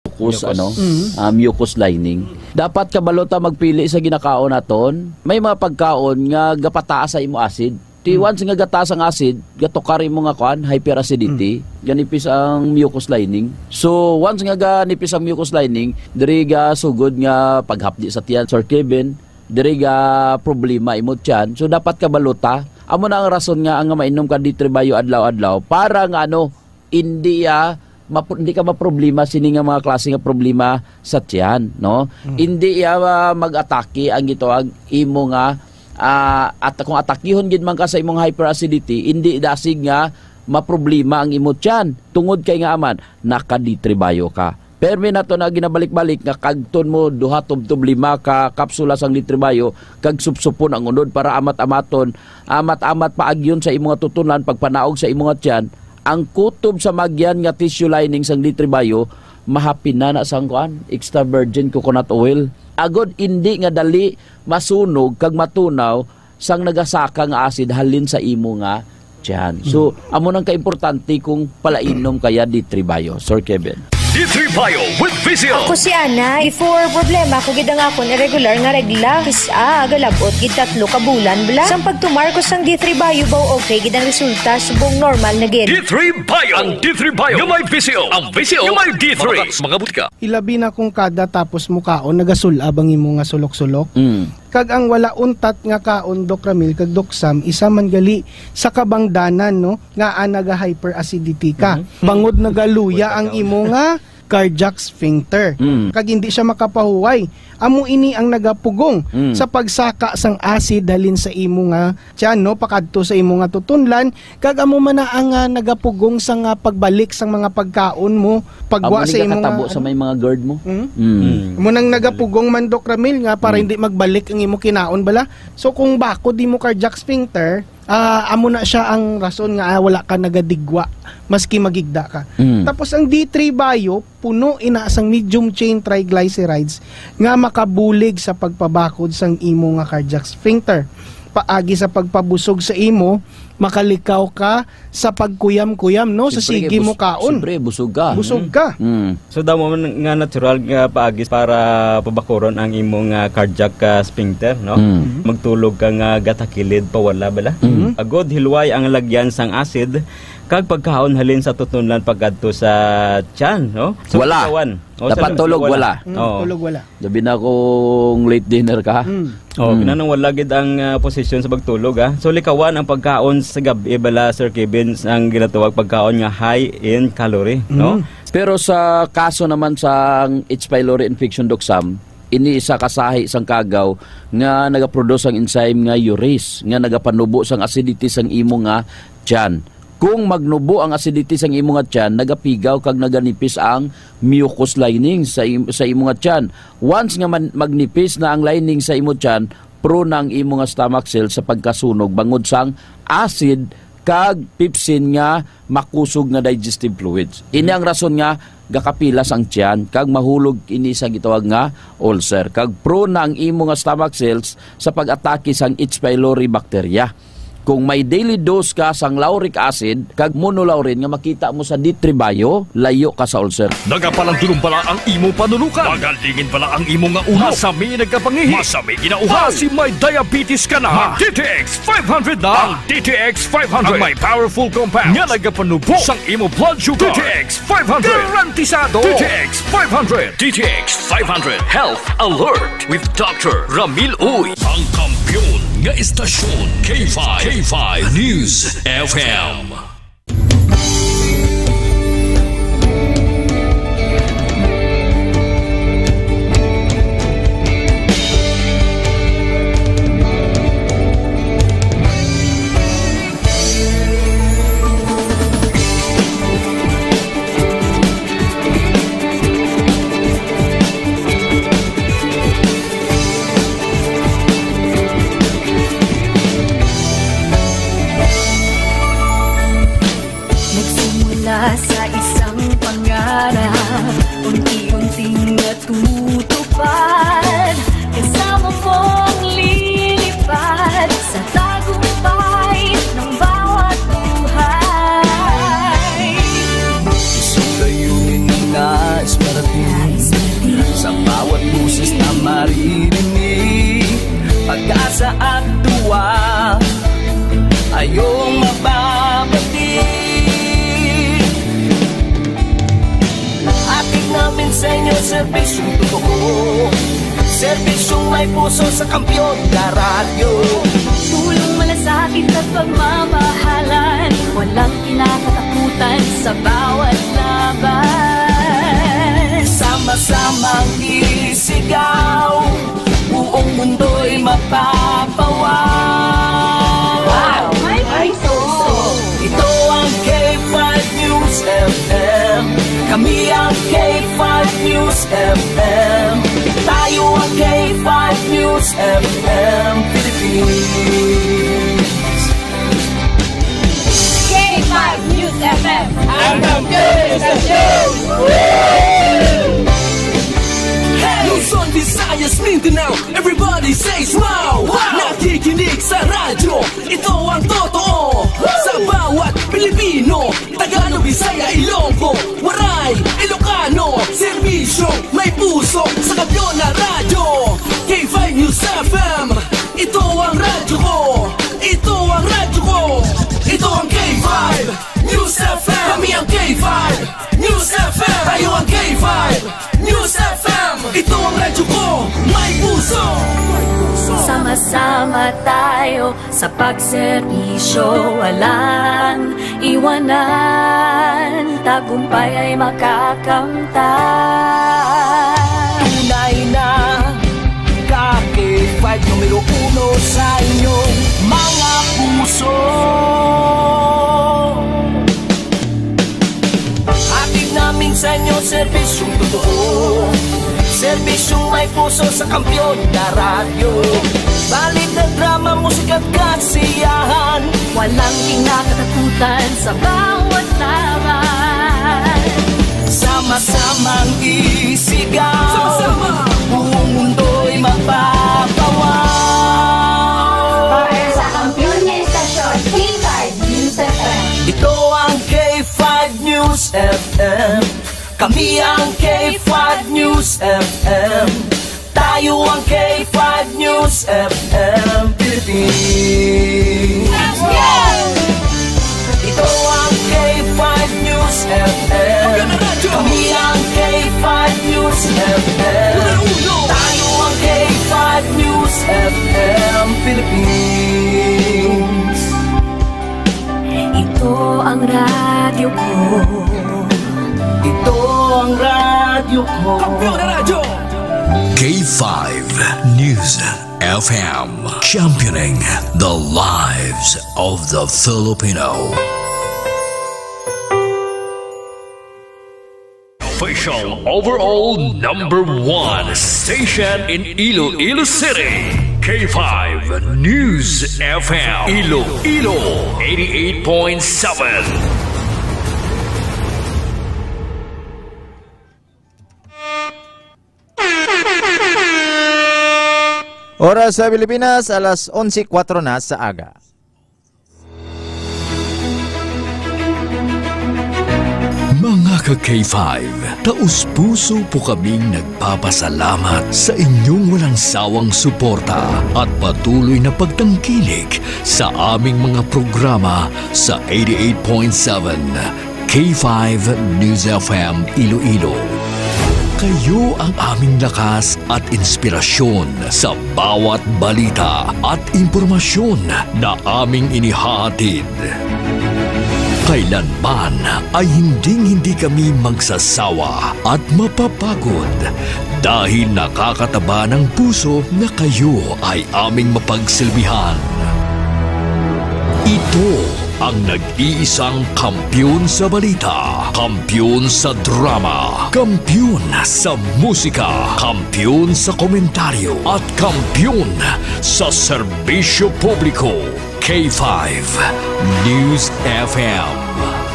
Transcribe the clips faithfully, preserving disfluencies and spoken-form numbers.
mucus, Mucus. ano, Mm. ah, mucus lining. Dapat kabalo ta magpili sa ginakaon naton. May mga pagkaon nga gapataas sa imo acid. Ti Mm. once nga gataas ang acid, gatukar imo nga kuan, hyperacidity, Mm. ganipis ang mucus lining. So, once nga ganipis ang mucus lining, diri ga sugod nga paghapdi sa tiyan, Sir Kevin, diri ga problema imo tiyan. So, dapat kabalo ta. Amo na ang rason nga ang mainom ka D three Bio adlaw-adlaw para nga ano, hindi, ah, mapro-, hindi ka maproblema sini nga mga klase nga problema sa tiyan, no? Mm. Hindi, ah, mag-atake ang gitawag imo nga, ah, at kung atakihon gid man ka sa imong hyperacidity, hindi dasig nga maproblema ang imo tiyan. Tungod kay nga aman, naka D three Bio ka. Permi nato na ginabalik-balik nga kagton mo duha tubtob lima ka kapsula sang D three Bio kag supsupon ang unod para amat-amaton, amat-amat paagyon sa imo nga tutunlan, pagpanaog sa imo nga tiyan, ang kutob sa magyan nga tissue lining sang D three Bio, mahapin na na sang kuan, extra virgin coconut oil. Agod indi nga dali masunog kag matunaw sang nagasaka nga acid halin sa imo nga tiyan. So, amo nang kaimportante kung palainom kaya D three Bio, Sir Kevin. D three Bio with Vicio. Ako si Ana. Before, problema ko gid ang akon irregular nga regla. Kis-a, galab-ot gid tatlo ka bulan bala. Sang pagtumar ko sang D three Bio, baw okay gid ang resulta, subong normal na gid. D three Bio. Ang D three Bio nga may Vicio. Ang Vicio nga may D three. Mga, mga butika. Ilabi na kung kada tapos mukaon, nagasul-ab ang imo nga sulok-sulok. Mm. Kag ang wala untat nga kaon, Doc Ramil kag Doc Sam, isa man gali sa kabangdanan, no, nga, ah, naga-hyperacidity ka. Mhm. Bangod nagaluya Wala ang kaon. imo nga cardiac sphincter. Mm. Kag hindi siya makapahuway. Amo ini ang nagapugong Mm. sa pagsaka sang acid halin sa imo nga tiyan, no, pakadto sa imo nga tutunlan, kag amo man na ang, ah, nagapugong sa nga pagbalik sang mga pagkaon mo, pagwa Amo ni sa imo katabo nga, sa ano? may mga gerd mo. Mm. Mm. Amo nang nagapugong man, Doc Ramil, nga para Mm. hindi magbalik ang imo kinaon bala. So, kung bakod imo cardiac sphincter, ah, amo na siya ang rason nga, ah, wala ka nagadigwa, maski magigda ka. Mm. Tapos ang D three Bio, puno ina sang medium chain triglycerides nga makabulig sa pagpabakod sang imo nga cardiac sphincter. Paagi sa pagpabusog sa imo, makalikaw ka sa pagkuyam-kuyam, no? Sa Siyempre, sige bus-, mo kaon. siyempre, busog ka. Busog ka. Mm. So, damo man nga natural nga paagi para pabakuron ang imong, ah, cardiac, ah, sphincter, no? Mm. Magtulog ka nga gatakilid, pawala bala. Mm. Agod hilway ang lagyan sang acid, kag pagkaon halin sa tutunlan pag-adto sa tiyan, no? So, Wala. kawan. O, Dapat sa tulog, wala. wala. Mm, Oo. tulog wala. Labi na kung late dinner ka. Mm. Oh, Mm. kinahanglan wala gid ang, ah, posisyon sa pagtulog, ah. So, likawan ang pagkaon sa gab-i bala, Sir Kevin, ang ginatawag pagkaon nga high in calorie, no? Mm. Pero sa kaso naman sa H. pylori infection, Doc Sam, ini isa ka sahi sang kagaw nga nagaproduce ang enzyme nga urease nga nagapanubo sang acidity sang imo nga tiyan. Kung magnubo ang acidity sang imo nga tiyan, nagapigaw kag naganipis ang mucus lining sa im-, sa imo nga tiyan. Once nga man-, magnipis na ang lining sa imo tiyan, prone na ang imo nga stomach cell sa pagkasunog bangod sang acid kag pepsin nga makusog nga digestive fluids. Ini ang rason nga gakapilas ang tiyan kag mahulog ini sa gitawag nga ulcer. Kag prone na ang imo nga stomach cells sa pag-atake sang H. pylori bacteria. Kung may daily dose ka sang lauric acid kag monolaurin nga makita mo sa D three Bio, layo ka sa ulcer. Nagapalandulom bala ang imo panunukan? Magalingin bala ang imo nga ulo? Masami nagkapangihi? Masami ginauhaw? Basi may diabetes ka na? Mag D T X five hundred na. Ang D T X five hundred ang may powerful compound nga nagapanubo sang imo blood sugar. D T X five hundred. Garantisado. D T X five hundred. D T X five hundred Health Alert with Doctor Ramil Uy. Ang kampiyon nga istasyon, K five, K five News F M. Sa inyo, serbisyong totoo. Serbisyong may puso sa Kampiyon na Radyo. Tulong, malasakit at pagmamahalan. Walang kinakatakutan sa bawat laban. Sama-samang isigaw. Buong mundo'y mapapawaw. Wow! May puso! Ito ang K five News F M. Kami ang K five News F M. Tayo ang K five News F M Philippines. K five News F M. Ang kampiyon sa show! Luzon, Visayas, Mindanao, everybody says wow! Wow! Nakikinig sa radyo, ito ang totoo. Sa bawat Pilipino, Tagalog, Bisaya, Ilonggo, Waray, Ilocano, serbisyo, may puso, sa Kampiyon na Radyo, K five News F M. Ito ang radyo ko, ito ang radyo ko, ito ang K five News F M. Kami ang K five News F M. Tayo ang K five News F M. Ito ang radyo ko, may puso. Sama-sama tayo sa pagserbisyo, walang iwanan. Tagumpay ay makakamtan. Tunay na K five numero uno sa inyong mga puso. Hatid namin sa inyo serbisyong totoo. Serbisyong may puso sa Kampiyon na Radyo. Balita, drama, musika at kasiyahan. Walang kinakatakutan sa bawat laban. Sama-samang isigaw. Sama-sama. Buong mundo'y mapapawaw. Para sa kampiyon nga istasyon, K five News F M. Ito ang K five News F M. Kami ang K five News F M. Tayo ang K five News F M Philippines. Ito ang K five News F M. Kami ang K five News F M. Tayo ang K five News F M Philippines. Ito ang radyo ko. Ito ang radyo ko. Kampiyon na radyo. K five News F M, championing the lives of the Filipino. Official overall number one station in Iloilo City, K five News F M, Iloilo, eighty-eight point seven. Oras sa Pilipinas, alas onse kuwatro na sa aga. Mga ka K five, taus-puso po kaming nagpapasalamat sa inyong walang sawang suporta at patuloy na pagtangkilik sa aming mga programa sa eighty-eight point seven K five News F M Iloilo. Kayo ang aming lakas at inspirasyon sa bawat balita at impormasyon na aming inihahatid. Kailanman ay hinding-hindi kami magsasawa at mapapagod dahil nakakataba ng puso na kayo ay aming mapagsilbihan. Ito ang nag-iisang kampiyon sa balita, kampiyon sa drama, kampiyon sa musika, kampiyon sa komentaryo, at kampiyon sa serbisyo publiko. K five News F M,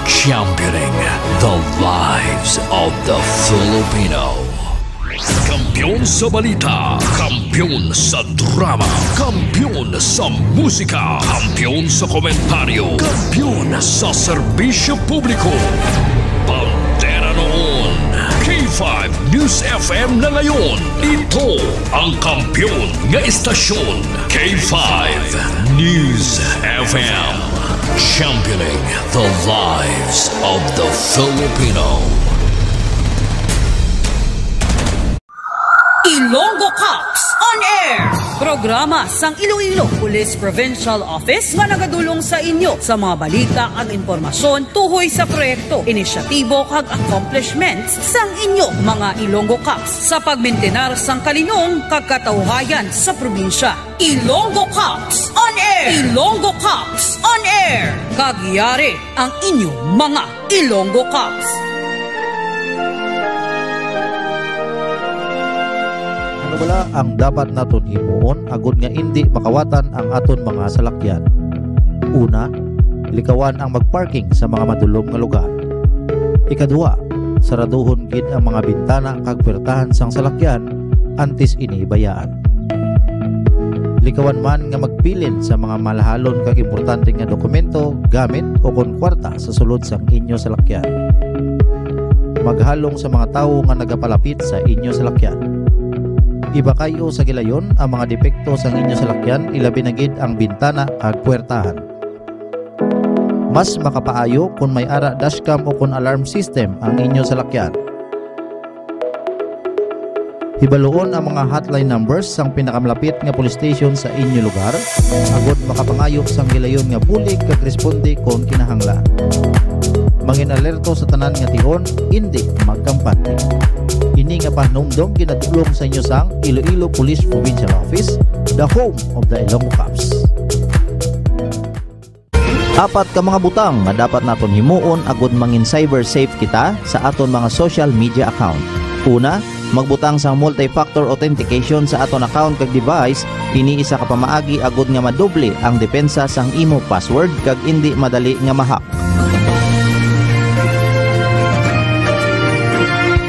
championing the lives of the Filipino. Kampiyon sa balita, kampiyon sa drama, kampiyon sa musika, kampiyon sa komentaryo, kampiyon sa serbisyo publiko. Bandera noon, K five News F M na ngayon. Ito ang kampiyon nga istasyon, K five News F M. Championing the lives of the Filipino. Ilonggo Cops on Air. Programa sang Iloilo Police Provincial Office nga nagadulong sa inyo sa mga balita ag impormasyon tuhoy sa proyekto, inisyatibo kag accomplishments sang inyo mga Ilonggo Cops sa pagmintinar sang kalinong kag katawhayan sa probinsya. Ilonggo Cops on Air. Ilonggo Cops on Air. Kag yari ang inyo mga Ilonggo Cops. Ano bala ang dapat naton himuon agod nga indi makawatan ang aton mga salakyan? Una, likawan ang magparking sa mga madulom nga lugar. Ikaduha, saraduhon gid ang mga bintana kag puwertahan sang salakyan antes ini bayaan. Likawan man nga magbilin sa mga malahalon kag importante nga dokumento, gamit, o kon kwarta sa sulod sang inyo salakyan. Maghalong sa mga tawo nga nagapalapit sa inyo salakyan. Ibakay-o sa gilayon ang mga depekto sang inyo salakyan, ilabi na gid ang bintana kag puwertahan. Mas makapaayo kon may ara dashcam o kon alarm system ang inyo salakyan. Hibaluon ang mga hotline numbers sang pinakamalapit nga police station sa inyo lugar, agod makapangayo sang gilayon nga bulig kag responde kon kinahanglan. Mangin-alerto sa tanan nga tion, indi magkampante. Ini nga pahanumdom ginadulong sa inyo sang Iloilo Police Provincial Office, the home of the Ilonggo Cops. Apat ka mga butang nga dapat naton himuon agod mangin cyber safe kita sa aton mga social media account. Una, magbutang sang multi-factor authentication sa aton account kag device. Ini isa ka pamaagi agod nga madoble ang depensa sang imo password kag indi madali nga ma-hack.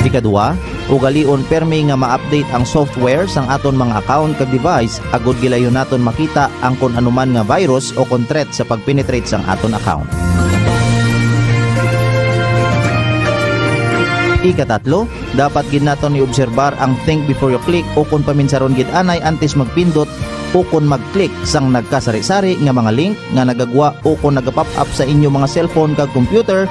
Ikadua, ugalion permi nga ma-update ang software sang aton mga account kag device agod gilayon naton makita ang kon anuman nga virus o kon threat sa pag-penetrate sang aton account. Ikatatlo, dapat gid naton iobserbar ang think before you click o kon paminsaron gid anay antes magpindot o kon mag-click sang nagkasari-sari nga mga link nga nagagwa o kon nagapop up sa inyo mga cellphone kag computer,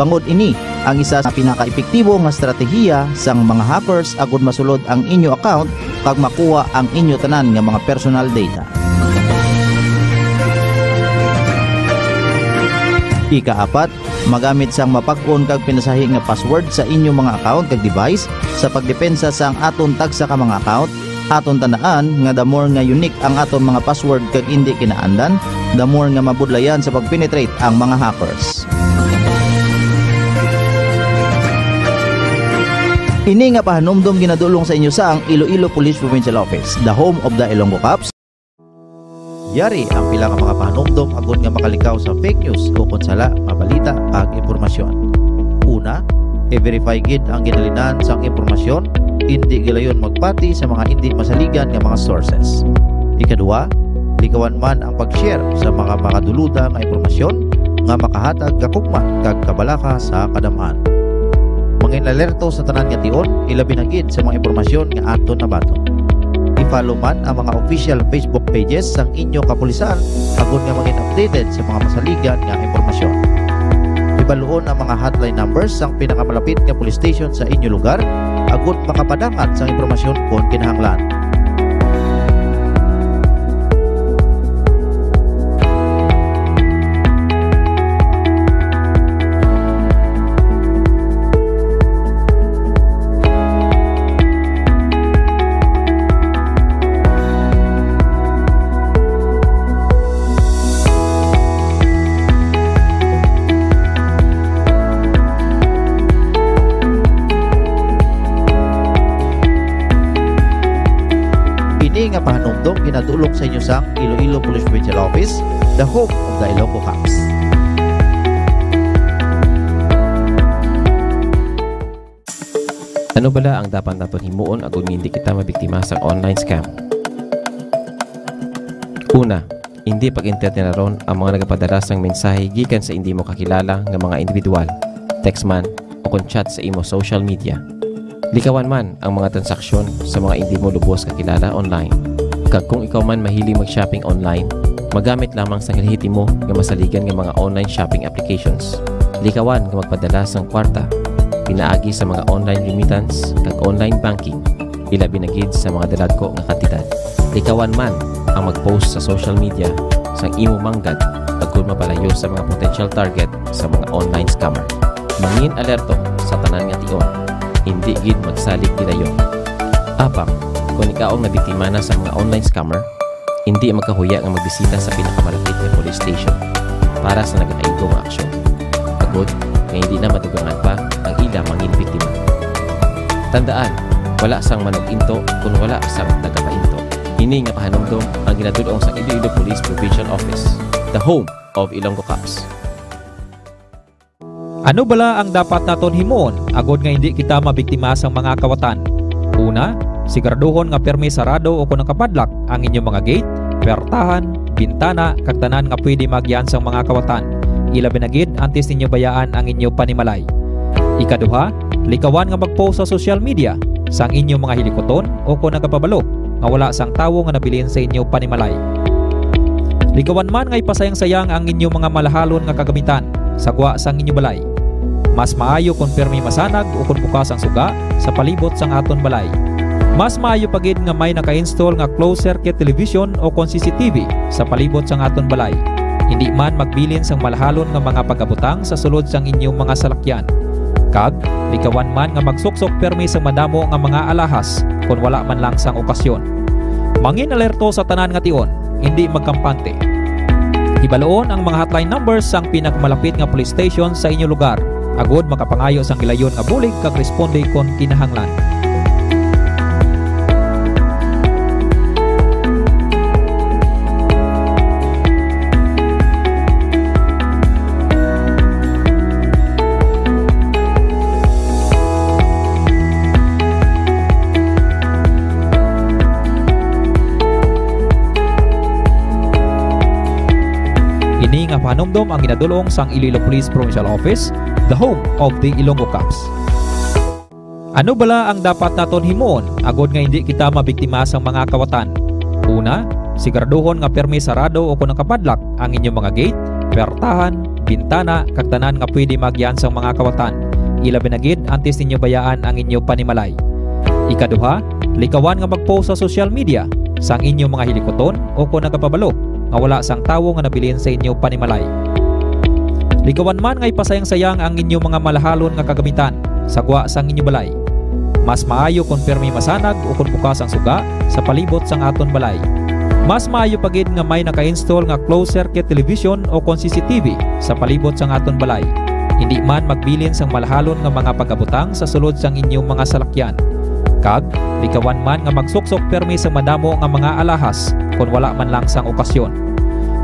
bangod ini ang isa sa pinakaepektibo nga estratehiya sang mga hackers agud masulod ang inyo account kag makuha ang inyo tanan nga mga personal data. Ikaapat, magamit sang mapag-on kag pinasahi nga password sa inyo mga account kag device sa pagdepensa sang aton tagsa ka mga account. Aton tandaan nga the more nga unique ang aton mga password kag indi kinaandan, the more nga mabudlayan sa pag-penetrate ang mga hackers. Ini nga pahanumdom ginadulong sa inyo sang Iloilo Police Provincial Office, the home of the Ilonggo Cops. Yari ang pila ka mga pahanumdom agud nga makalikaw sa fake news o kon sala nga balita kag impormasyon. Una, i-verify gid ang ginhalinan sang impormasyon, indi gilayon magpati sa mga indi masaligan nga mga sources. Ikadua, likawan man ang pag-share sa mga makaduluda nga impormasyon nga makahatag gakugma kag kabalaka sa kadam-an. Mangin-alerto sa tanan nga tion, ilabi na gid sa mga impormasyon nga aton nabaton. I-follow man ang mga official Facebook pages sang inyo kapulisan agud nga mangin updated sa mga masaligan nga impormasyon. Hibaluon ang mga hotline numbers sang pinakamalapit nga police station sa inyo lugar agud makapadangat sang impormasyon kon kinahanglan. Ini nga pahanumdom ginadulong sa inyo sang Iloilo Police Provincial Office, the home of the Ilonggo Cops. Ano bala ang dapat naton himuon agud nga hindi kita mabiktima sang online scam? Una, hindi pag-entertainon ang mga nagapadala sang mensahe gikan sa indi mo kakilala nga mga individual, text man, o kon chat sa imo social media. Likawan man ang mga transaksyon sa mga indi mo lubos kakilala online. Kag kung ikaw man mahilig mag-shopping online, magamit lamang sang lehitimo nga masaligan nga mga online shopping applications. Likawan nga magpadala sang kwarta pinaagi sa mga online remittance kag online banking. ilabi na gid sa mga dalagko nga kantidad. Likawan man ang mag-post sa social media sang imo manggad agod mapalayo sa mga potential target sa mga online scammer. Mangin alerto sa tanan nga tion, hindi gid magsalig gilayon. Apang, kung ikaw ang nabiktima na sa mga online scammer, hindi magkahuya nga magbisita sa pinakamalapit nga police station para sa nagakaigo nga aksyon, agod nga hindi na madugangan pa ang ila mangin biktima. Tandaan, wala sang manuginto kon wala sang nagapainto. Ini nga pahanumdom ang ginadul-ong sa Iloilo Police Provincial Office, the home of Ilonggo Cops. Ano bala ang dapat naton himuon agod nga hindi kita mabiktima sang mga kawatan? Una, siguraduhon nga pirmi sarado o kon nakapadlock ang inyo mga gate, puwertahan, bintana, kag tanan nga pwede maagian sang mga kawatan, ilabi na gid antes ninyo bayaan ang inyo panimalay. Ikaduha, likawan nga mag-post sa social media sang inyo mga hilikuton o kon nagapabalo nga wala sang tawo nga nabilin sa inyo panimalay. Likawan man nga ipasayang-sayang ang inyo mga malahalon nga kagamitan sa gwa sang inyo balay. Mas maayo kon pirmi masanag o kon bukas ang suga sa palibot sang aton balay. Mas maayo pa gid nga may naka-install nga closed-circuit television o kon C C T V sa palibot sang aton balay. Indi man magbilin sang malahalon nga mga pagabutang sa sulod sang inyo mga salakyan. Kag likawan man nga magsuksok pirmi sang madamo nga mga alahas kon wala man lang sang okasyon. Mangin alerto sa tanan nga tion, indi magkampante. Hibaluon ang mga hotline numbers sang pinakamalapit nga police station sa inyo lugar, agod makapangayo sang gilayon nga bulig kag responde kon kinahanglan. Ini nga pahanumdom ang ginadul-ong sang Iloilo Police Provincial Office, the home of the Ilonggo Cops. Ano bala ang dapat naton himuon agod nga hindi kita mabiktima sang mga kawatan? Una, siguraduhon nga pirmi sarado o kon nakapadlock ang inyo mga gate, puwertahan, bintana, kag tanan nga pwede maagian sang mga kawatan, ilabi na gid antes ninyo bayaan ang inyo panimalay. Ikaduha, likawan nga mag-post sa social media sang inyo mga hilikuton o kon nagapabalo nga wala sang tawo nga nabilin sa inyo panimalay. Likawan man nga ipasayang-sayang ang inyo mga malahalon nga kagamitan sa gwa sang inyo balay. Mas maayo kon pirmi masanag o kon bukas ang suga sa palibot sang aton balay. Mas maayo pa gid nga may naka-install nga closed-circuit television o kon C C T V sa palibot sang aton balay. Indi man magbilin sang malahalon nga mga pagabutang sa sulod sang inyo mga salakyan. Kag likawan man nga magsuksok pirmi sang madamo nga mga alahas kon wala man lang sang okasyon.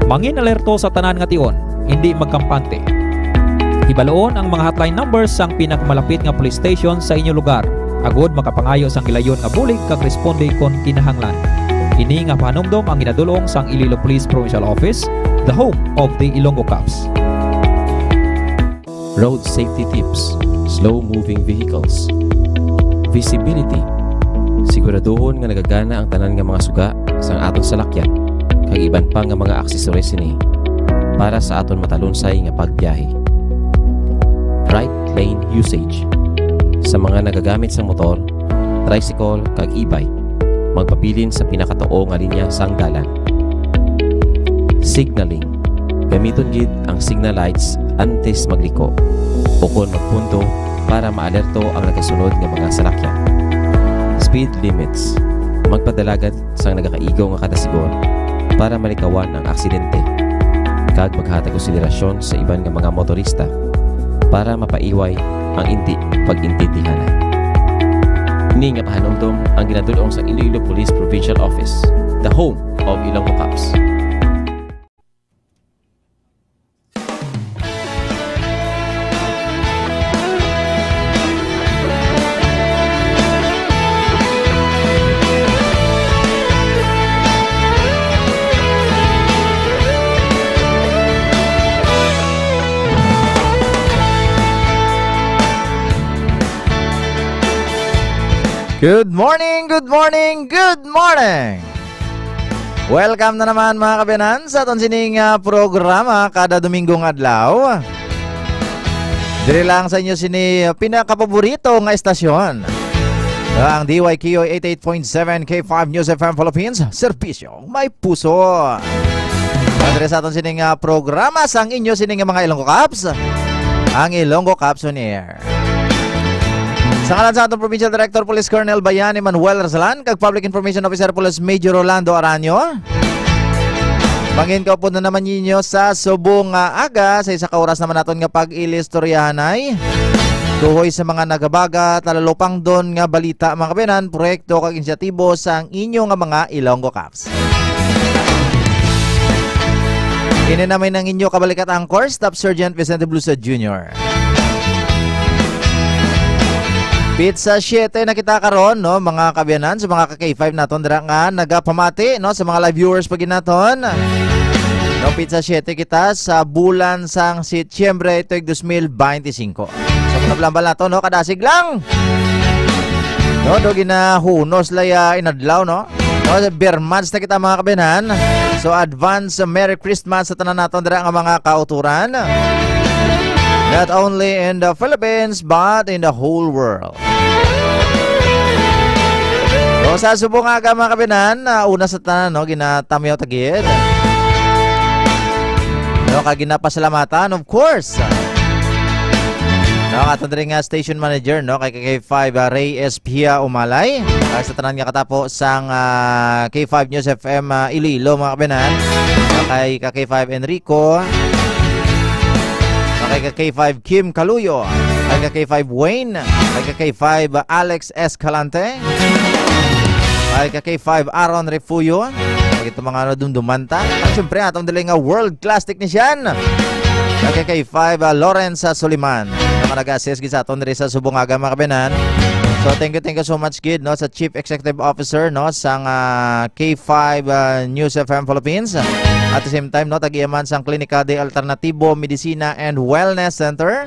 Mangin alerto sa tanan nga tion, indi magkampante. Hibaluon ang mga hotline numbers sang pinakamalapit nga police station sa inyo lugar, agod makapangayo sang gilayon nga bulig kag responde kon kinahanglan. Ini nga pahanumdom ang ginadul-ong sang Iloilo Police Provincial Office, the home of the Ilonggo Cops. Road safety tips, slow-moving vehicles, visibility. Siguraduhon nga nagagana ang tanan nga mga suga sang aton salakyan kag iban pa nga mga aksesoris sini para sa aton matalunsay nga pagbiyahe. Right lane usage. Sa mga nagagamit sang motor, tricycle, kag e-bike, magpabilin sa pinakatuo nga linya sang dalan. Signaling. Gamiton gid ang signal lights antes magliko o kon magpunto para maalerto ang nagasunod nga mga salakyan. Speed limits. Magpadalagan sang nagakaigo nga kadasigon para malikawan ang aksidente, kag maghatag konsiderasyon sa iban nga mga motorista para mapaiway ang indi pag-intindihanan. Ini nga pahanumdom ang ginadul-ong sa Iloilo Police Provincial Office, the home of Ilonggo Cops. Good morning, good morning, good morning! Welcome na naman, mga kabiyanan, sa aton sining, ah, programa kada Dominggo nga adlaw. Diri lang sa inyo sini, ah, pinakapaborito nga estasyon. Ang D Y K O eighty-eight point seven K five News F M Philippines, serbisyo may puso. Padre sa aton sining, ah, programa sang inyo sining mga Ilonggo Cops, ang Ilonggo Cops on Air. Sa ngalan sa aton Provincial Director Police Colonel Bayan Emmanuel Razalan kag Public Information Officer Police Major Rolando Aranio, mangin kaupod na naman ninyo sa subong nga aga, sa isa ka oras naman naton nga pag-ilistoryahanay. Tuhoy sa mga nagabaga, talalupangdon nga balita, mga kabayanan, proyekto kag inisyatibo sang inyo nga mga Ilonggo Cops. Ini naman ang inyo kabalikat anchor, Staff Sergeant Vicente Blusa Junior. Pizza siete na kita karon, no, mga kabiyanan, sa mga ka K five naton dira nga nagapamati, no, sa mga live viewers pa gid naton. No, pizza siete kita sa bulan sang Setyembre tuig dos mil beintisinko. So, kung nablambal nato, no, kadasig lang. No, do ginahunos lay, ah, inadlaw, no? No, sa Bermans na kita, mga kabiyanan. So, advance Merry Christmas sa tanan naton dira nga mga kauturan. Not only in the Philippines, but in the whole world. So, sa subong nga aga, mga kabiyanan, ah, una sa tanan, no, ginatamyaw ta gid. No, kag ginapasalamatan, of course. No, ang aton diri nga station manager, no, kay K five, ah, Ray Espia Umalay. Kag sa tanan nga katapo sang, ah, K five News F M, ah, Iloilo, mga kabiyanan. Kay ka K five Enrico, kay ka K five Kim Kaluyo, kay ka K five Wayne, kay ka K five Alex Escalante, kay ka K five Aaron Refuyo, kag itong mga ano, dumdumanta. At syempre, atong dili nga world class technician, kay ka K five, ah, Lawrence, ah, Soliman, na nag-assist gid sa aton diri sa subong nga aga, mga kabiyanan. So, thank you, thank you so much gid, no, sa Chief Executive Officer, no, sang, ah, K five, ah, News F M Philippines. At the same time, no, tag-iya man sang Klinika de Alternatibo Medicina and Wellness Center,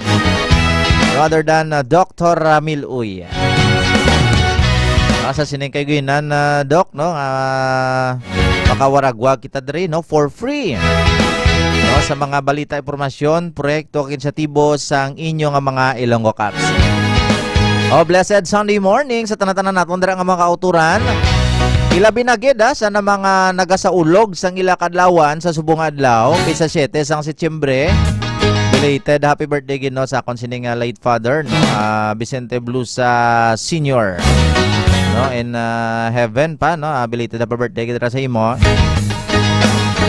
rather than, ah, Doctor Ramil Uy. Ah, sa sining kay Guinan, ah, Doc, no, ah, makawaragwag kita diri, no, for free. No, sa mga balita, impormasyon, proyekto, kag inisyatibo sang inyo nga mga Ilonggo Cops. Oh, blessed Sunday morning sa tanan-tanan naton dira nga mga kauturan. Ilabi na gid, ah, sa na mga nagasaulog sang ila kadlawan sa subong nga adlaw, kay sa siete sang Setyembre. Belated happy birthday gid, no, sa akon sini nga late father, no, ah, Vicente Blusa Senior. No, in, ah, heaven pa, no, ah, belated happy birthday gid ra sa imo.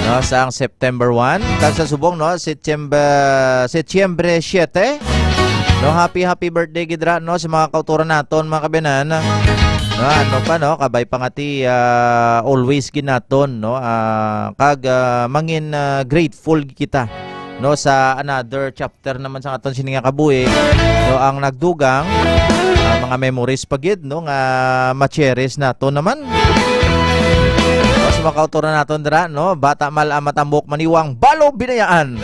No, sa ang September one, kag sa subong, no, September, Setyembre siete. No, happy, happy birthday gid ra, no, sa mga kauturan naton, mga kabiyanan. No, ano pa, no, kabay pa nga ti, ah, always gid naton, no, ah, kag, ah, mangin, ah, grateful kita, no, sa another chapter naman sa aton sini nga kabuhi, no, ang nagdugang, ah, mga memories pa gid, no, nga ma-cherish nato naman. Mas makauturan naton dira, no, bata mal ang matambok maniwang balo binayaan.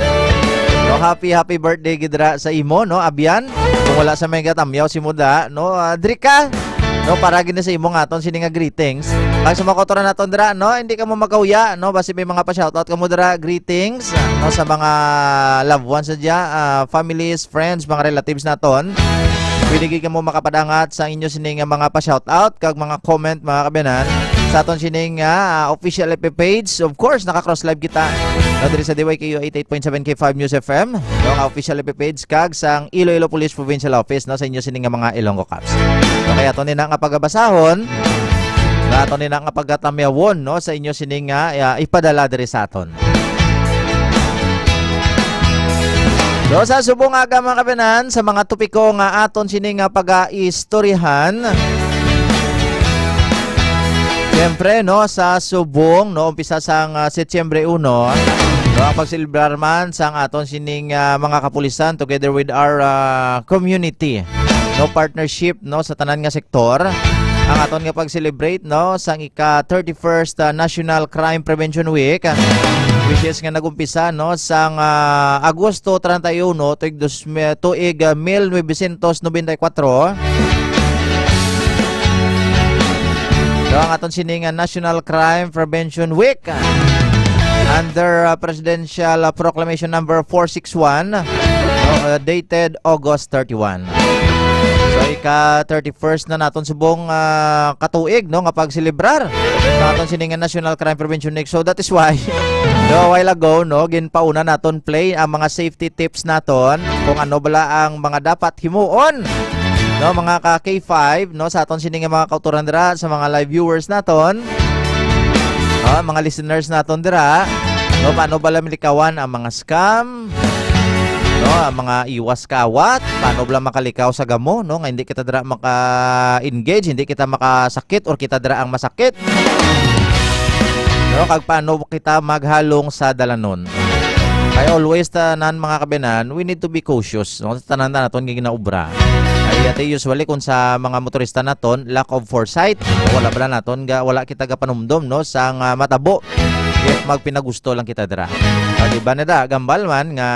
No, happy, happy birthday gid dira sa imo, no, Abian. Kung wala sa may gatamyaw si Muda, no, ah, diri ka, no, para gid na sa imo nga aton sini nga greetings. Kag sa mga kauturan naton dira, no, hindi ka mo magkahuya, no, basi may mga pa-shoutout ka mo dira, greetings, no, sa mga loved ones na dya, ah, families, friends, mga relatives naton. Pwede gid kamo makapadangat sa inyo sini nga mga pa-shoutout kag mga comment, mga kabiyanan, sa aton sini nga, ah, official F B page. Of course, naka-cross live kita, no, diri sa D Y K U eighty-eight point seven K five News F M, no, nga official F B page kag sang Iloilo Police Provincial Office, no, sa inyo sini nga mga Ilonggo Cops. So, kaya aton ni na nga pagabasahon, na aton ni na nga pagatamyawon, no, sa inyo sini nga, ah, ipadala diri sa aton. So, sa subong aga, mga kabiyanan, sa mga topiko nga aton sini nga pag-aistoryahan, siyempre, no, sa subong, no, umpisa sang, ah, Setyembre uno, no, ang pagselebrar man sang aton sining, ah, mga kapulisan together with our, ah, community, no, partnership, no, sa tanan nga sektor. Ang aton nga pag-celebrate, no, sang ika thirty-first, ah, National Crime Prevention Week, ah, which is nga nag-umpisa, no, sang, ah, Agosto treinta y uno, tuig dos, tuig, ah, mil novecientos noventa y cuatro. So, ang aton sining, ah, National Crime Prevention Week, ah, under, ah, Presidential, ah, Proclamation Number four six one, no, ah, dated August thirty-one. So, Ika thirty-first na naton subong, ah, katuig, no, nga pagselebrar sa aton sini nga National Crime Prevention Week. So that is why, no, a while ago, no, ginpauna naton play ang mga safety tips naton kung ano bala ang mga dapat himuon, no, mga ka K five, no, sa aton sini nga mga kauturan dira, sa mga live viewers naton, no, mga listeners naton dira, no, paano bala milikawan ang mga scam, no, ang mga iwas kawat, paano bala makalikaw sa gamo, no, nga hindi kita dira maka-engage, hindi kita makasakit or kita dira ang masakit. No, kag paano kita maghalong sa dalanon. Kay always tanan, mga kabinan, we need to be cautious, no, sa tanan naton nga ginaobra. Ay, ate, usually kung sa mga motorista naton, lack of foresight, wala bala naton ga, wala kita gapanumdom, no, sa nga matabo if magpinagusto lang kita dira. Ah, di ba na da, gambal man nga,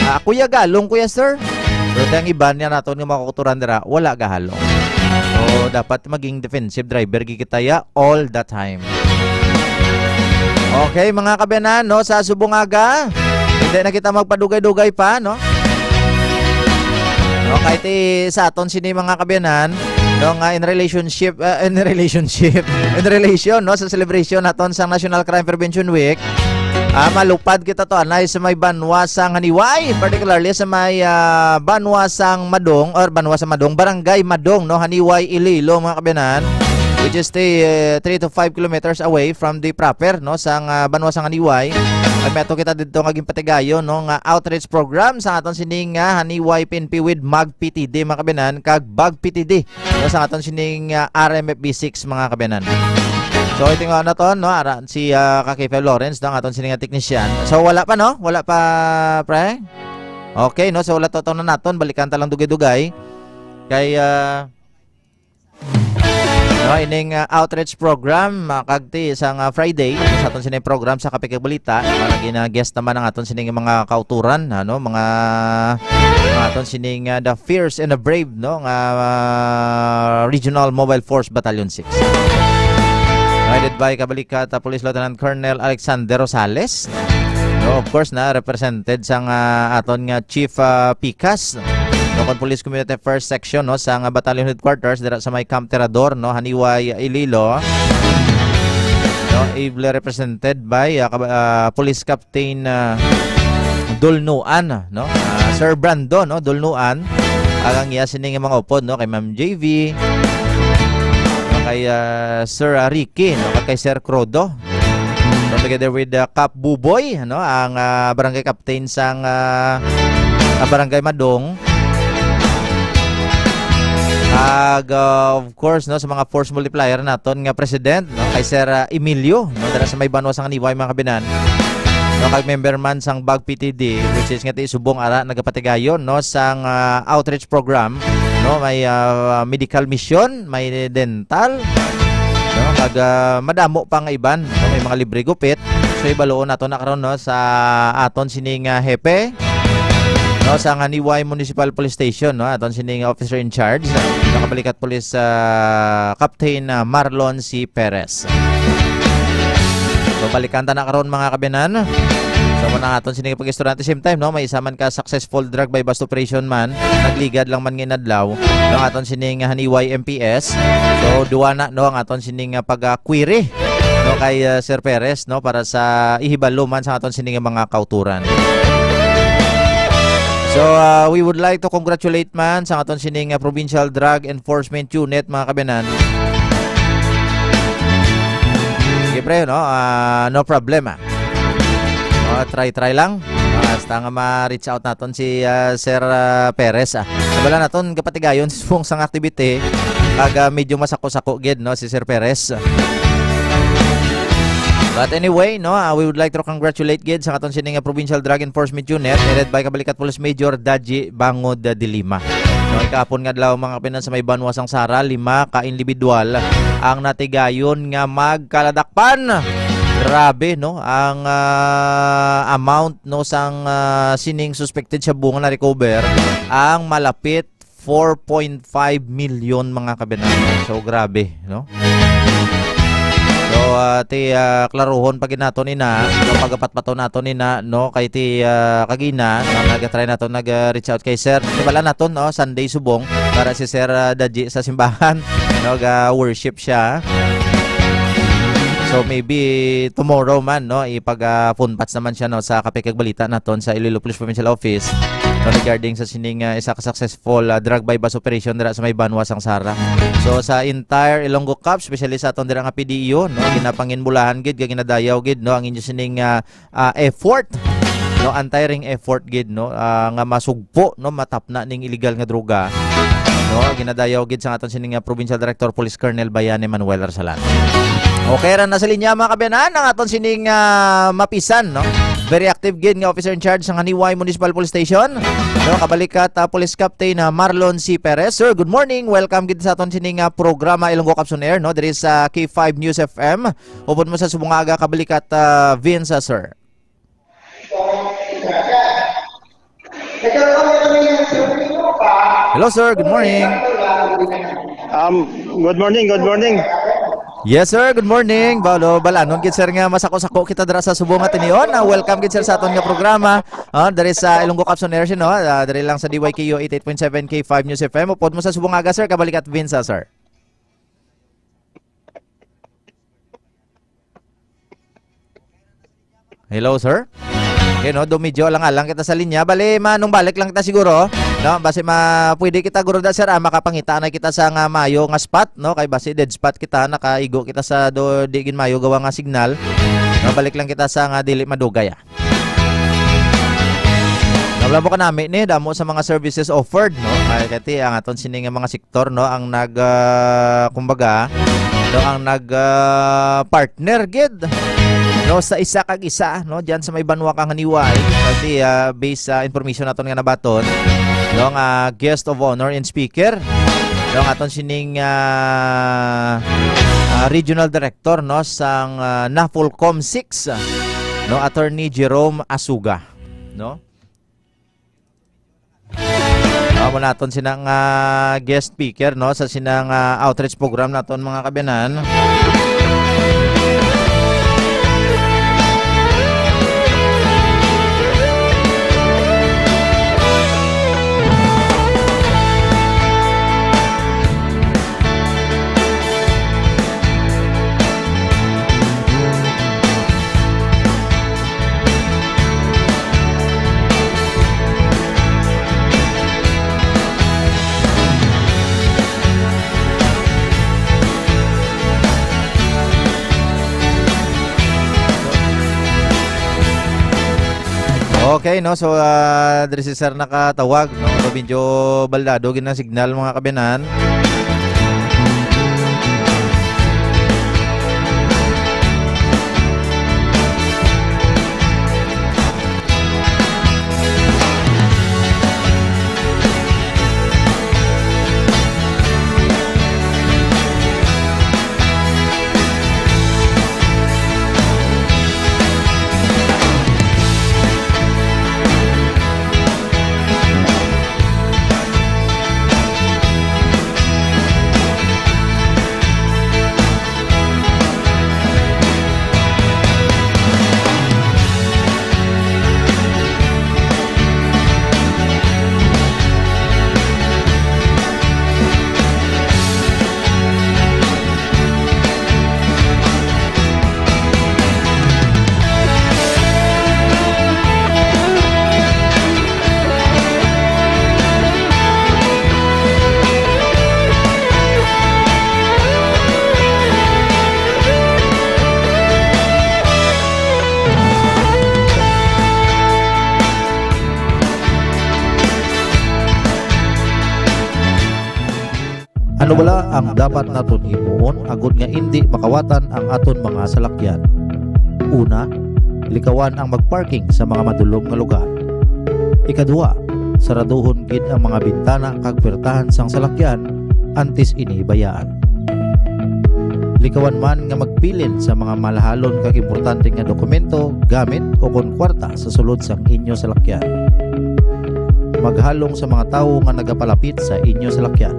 ah, "Kuya, galong, kuya, sir." Pero ang iban niya naton nga mga kauturan dira, wala gahalong. So, dapat maging defensive driver gid kita ya all the time. Okay, mga kabiyanan, no, sa subong aga, hindi na kita magpadugay-dugay pa, no? Okay, ti sa aton sini, mga kabiyanan, no, nga in relationship, uh, in relationship, in relation, no, sa celebration naton sa National Crime Prevention Week, ah, malupad kita to anay sa may banwa sang Haniway, particularly sa may, ah, banwa sang Madong or banwa sa Madong, Barangay Madong, no, Haniway, Iloilo, mga kabiyanan, which is the, eh, three to five kilometers away from the proper, no, sang, ah, banwa sang Haniway. Ay, may ato kita dito nga ginpatigayon, no, nga outreach program sa aton sining, ah, Haniway P N P with Mag P T D, mga kabiyanan, kag Bag P T D, no, sa aton sining, ah, R M F B six, mga kabiyanan. So, ito nga na to, no, ara, si, ah, ka K five Lawrence, no, ang aton sining, ah, technician. So, wala pa, no? Wala pa, pre? Okay, no? So, wala to, to na naton. Balikan ta lang dugay-dugay. Kay, ah, no, ining, ah, outreach program, ah, kagti, isang, ah, Friday, sa aton sining program sa Kape kag Balita, para gina-guest naman ang aton sining mga kauturan, ano, mga, mga aton sining, ah, the fierce and the brave, no, nga, ah, Regional Mobile Force Battalion six. Headed by Kabalikat, ah, Police Lieutenant Colonel Alexander Rosales. No, of course, na represented sang, ah, aton nga Chief, ah, Pikas. No, kon Police Community First Section, no, sang, ah, Battalion Headquarters dira sa may Camp Tirador, no, Haniway, Iloilo. No, ably represented by, ah, kab-, ah, Police Captain, ah, Dulnuan, no? Ah, Sir Brando, no? Dulnuan. Kag ang iya sining mga upod, no? Kay Ma'am J V, no? Kay, ah, Sir, ah, Ricky, no? Kag kay Sir Crodo. So, together with, ah, Cap Buboy, no? Ang, ah, barangay captain sang, ah, ah, Barangay Madong. Kag, ah, of course, no, sa mga force multiplier naton nga president, no, kay Sir, ah, Emilio, no, dira sa may banwa sang Haniway, mga kabiyanan. No, kag member man sang Bag P T D, which is nga ti subong ara nagapatigayon, no, sang, ah, outreach program, no, may, ah, medical mission, may dental, no, kag, ah, madamo pa nga iban, no, may mga libre gupit. So, ibaluon nato na karon, no, sa aton sining, ah, hepe, no, sa Haniway Municipal Police Station, no, aton sining officer in charge, no, Kabalikat Police, ah, Captain, ah, Marlon C. Perez. So, balikan ta na karon, mga kabiyanan. So, muna aton sining pag-istorya. At the same time, no, may isa man ka successful drug buy bust operation man, nagligad lang man nga inadlaw, no, aton sining Haniway M P S. So, duwa na, no, ang aton sining, ah, pag-query, no, kay, ah, Sir Perez, no, para sa ihibalo man sa aton sining mga kauturan. So, ah, we would like to congratulate man sa aton sining, ah, Provincial Drug Enforcement Unit, mga kabiyanan. Sige, pre, no? Ah, no problem, ah. No, try-try lang. Ah, hasta nga ma-reach out naton si, ah, Sir, ah, Perez, ah. Wala naton kapatigayon sa sang activity. Kag, ah, medyo masako-sako gid, no, si Sir Perez. But anyway, no, ah, we would like to congratulate gid sa aton sining, ah, Provincial Drug Enforcement Unit, headed by Kabalikat Police Major Daji Bangod, ah, de Lima. No, ikapon nga adlaw, mga kabiyanan, sa may banwa sang Sara, lima ka individual ang natigayon nga magkaladakpan. Grabe, no, ang, ah, amount, no, sang, ah, sining suspected shabu nga na-recover, ang malapit four point five million, mga kabiyanan. So, grabe, no? So, ah, ti, ah, klaruhon pa gid naton ina, no, pagapatpaton naton ina, no, kay ti, ah, kagina, no, nagatry naton, nag, ah, reach out kay Sir. Ti bala naton, no, Sunday subong, Para si Sir, ah, Daji sa simbahan, no, ga-worship siya. So, maybe tomorrow man, no, ipag, ah, phone patch naman siya, no, sa Kape kag Balita naton sa Iloilo Police Provincial Office, no, regarding sa sining, ah, isa ka successful, ah, drug buy-bust operation dira sa may Banwa, sang Sara. So, sa entire Ilonggo Cup, especially sa aton dira nga P D E U, no, ginapanginbulahan gid, kag ginadayaw gid, no, ang inyo sining, ah, ah, effort, no, untiring effort gid, no, ah, nga masugpo, no, matapna ning illegal nga droga, no, ginadayaw gid sa aton sini nga Provincial Director Police Colonel Bayani Manuel Arsalan. Okay ra na sa linya, mga kaabyanan, ang aton sining, ah, mapisan, no, very active gid nga officer in charge sa Haniway Municipal Police Station, no, kabalikat, ah, Police Captain, ah, Marlon C. Perez. Sir, good morning. Welcome gid sa aton sining, ah, programa Ilonggo Cups on Air, no, diri sa K five News F M. Upod mo sa subong nga aga, kabalikat, ah, Vince, ah, sir. Hello, sir. Good morning. Um, good morning, good morning. Yes, sir. Good morning. Balo, balanon gid, sir, nga masako-sako kita dira sa subong nga tinion. Ah, welcome gid, sir, sa aton nga programa. Ah, diri sa Ilonggo Cups on Air, no? Ah, diri lang sa D Y K U eighty-eight point seven K five News F M. Upod mo sa subong nga aga, sir. Kabalikat Vince, ah, sir. Hello, sir? Okay, no? Do medyo alang-alang kita sa linya. Bali, manumbalik lang kita siguro, no? Basi ma-, pwede kita, guro da, sir, ah, makapangita na kita sa nga mayo nga spot, no? Kay basi dead spot kita, nakaigo kita sa do, di gid mayo gawa nga signal. No? Balik lang kita sa nga dili madugay, ah. Nabla mo kanami ni, damo sa mga services offered, no? Ay, kati ang aton sini nga mga sektor, no, ang nag, ah, kumbaga, no, ang nag, ah, partner gid, no, sa isa kag isa, no, diyan sa may Banwa kang Haniway. Kasi, ah, based sa information naton nga nabaton, no, nga guest of honor and speaker, no, ang aton sining, ah, ah, regional director, no, sang, ah, NAFOLCOM six, no, Attorney Jerome Asuga, no? Amo naton sina nga guest speaker, no, sa sina nga outreach program naton, mga kaabyanan. Okay, no? So, ah, diri si Sir nakatawag, no? So, medyo baldado gid ang signal, mga kaabyanan. Ano bala ang dapat naton himuon agod nga indi makawatan ang aton mga salakyan? Una, likawan ang mag-parking sa mga madulom nga lugar. Ikaduha, saraduhon gid ang mga bintana kag puwertahan sang salakyan antes ini bayaan. Likawan man nga magpilin sa mga malahalon kag importante nga dokumento, gamit, o kon kwarta sa sulod sang inyo salakyan. Maghalong sa mga tawo nga nagapalapit sa inyo salakyan.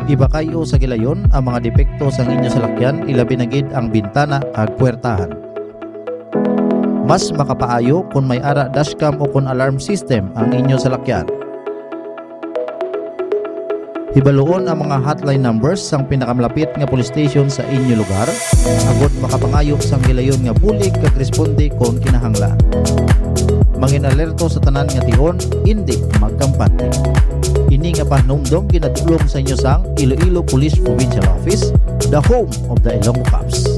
Ibakay-o sa gilayon ang mga depekto sang inyo salakyan, ilabi na gid ang bintana kag puwertahan. Mas makapaayo kon may ara dashcam o kon alarm system ang inyo salakyan. Hibaluon ang mga hotline numbers sang pinakamalapit nga police station sa inyo lugar, agod makapangayo sang gilayon nga bulig kag responde kon kinahanglan. Mangin-alerto sa tanan nga tion, indi magkampante. Ini nga pahanumdom ginadulong sa inyo sang Iloilo Police Provincial Office, the home of the Ilonggo Cops.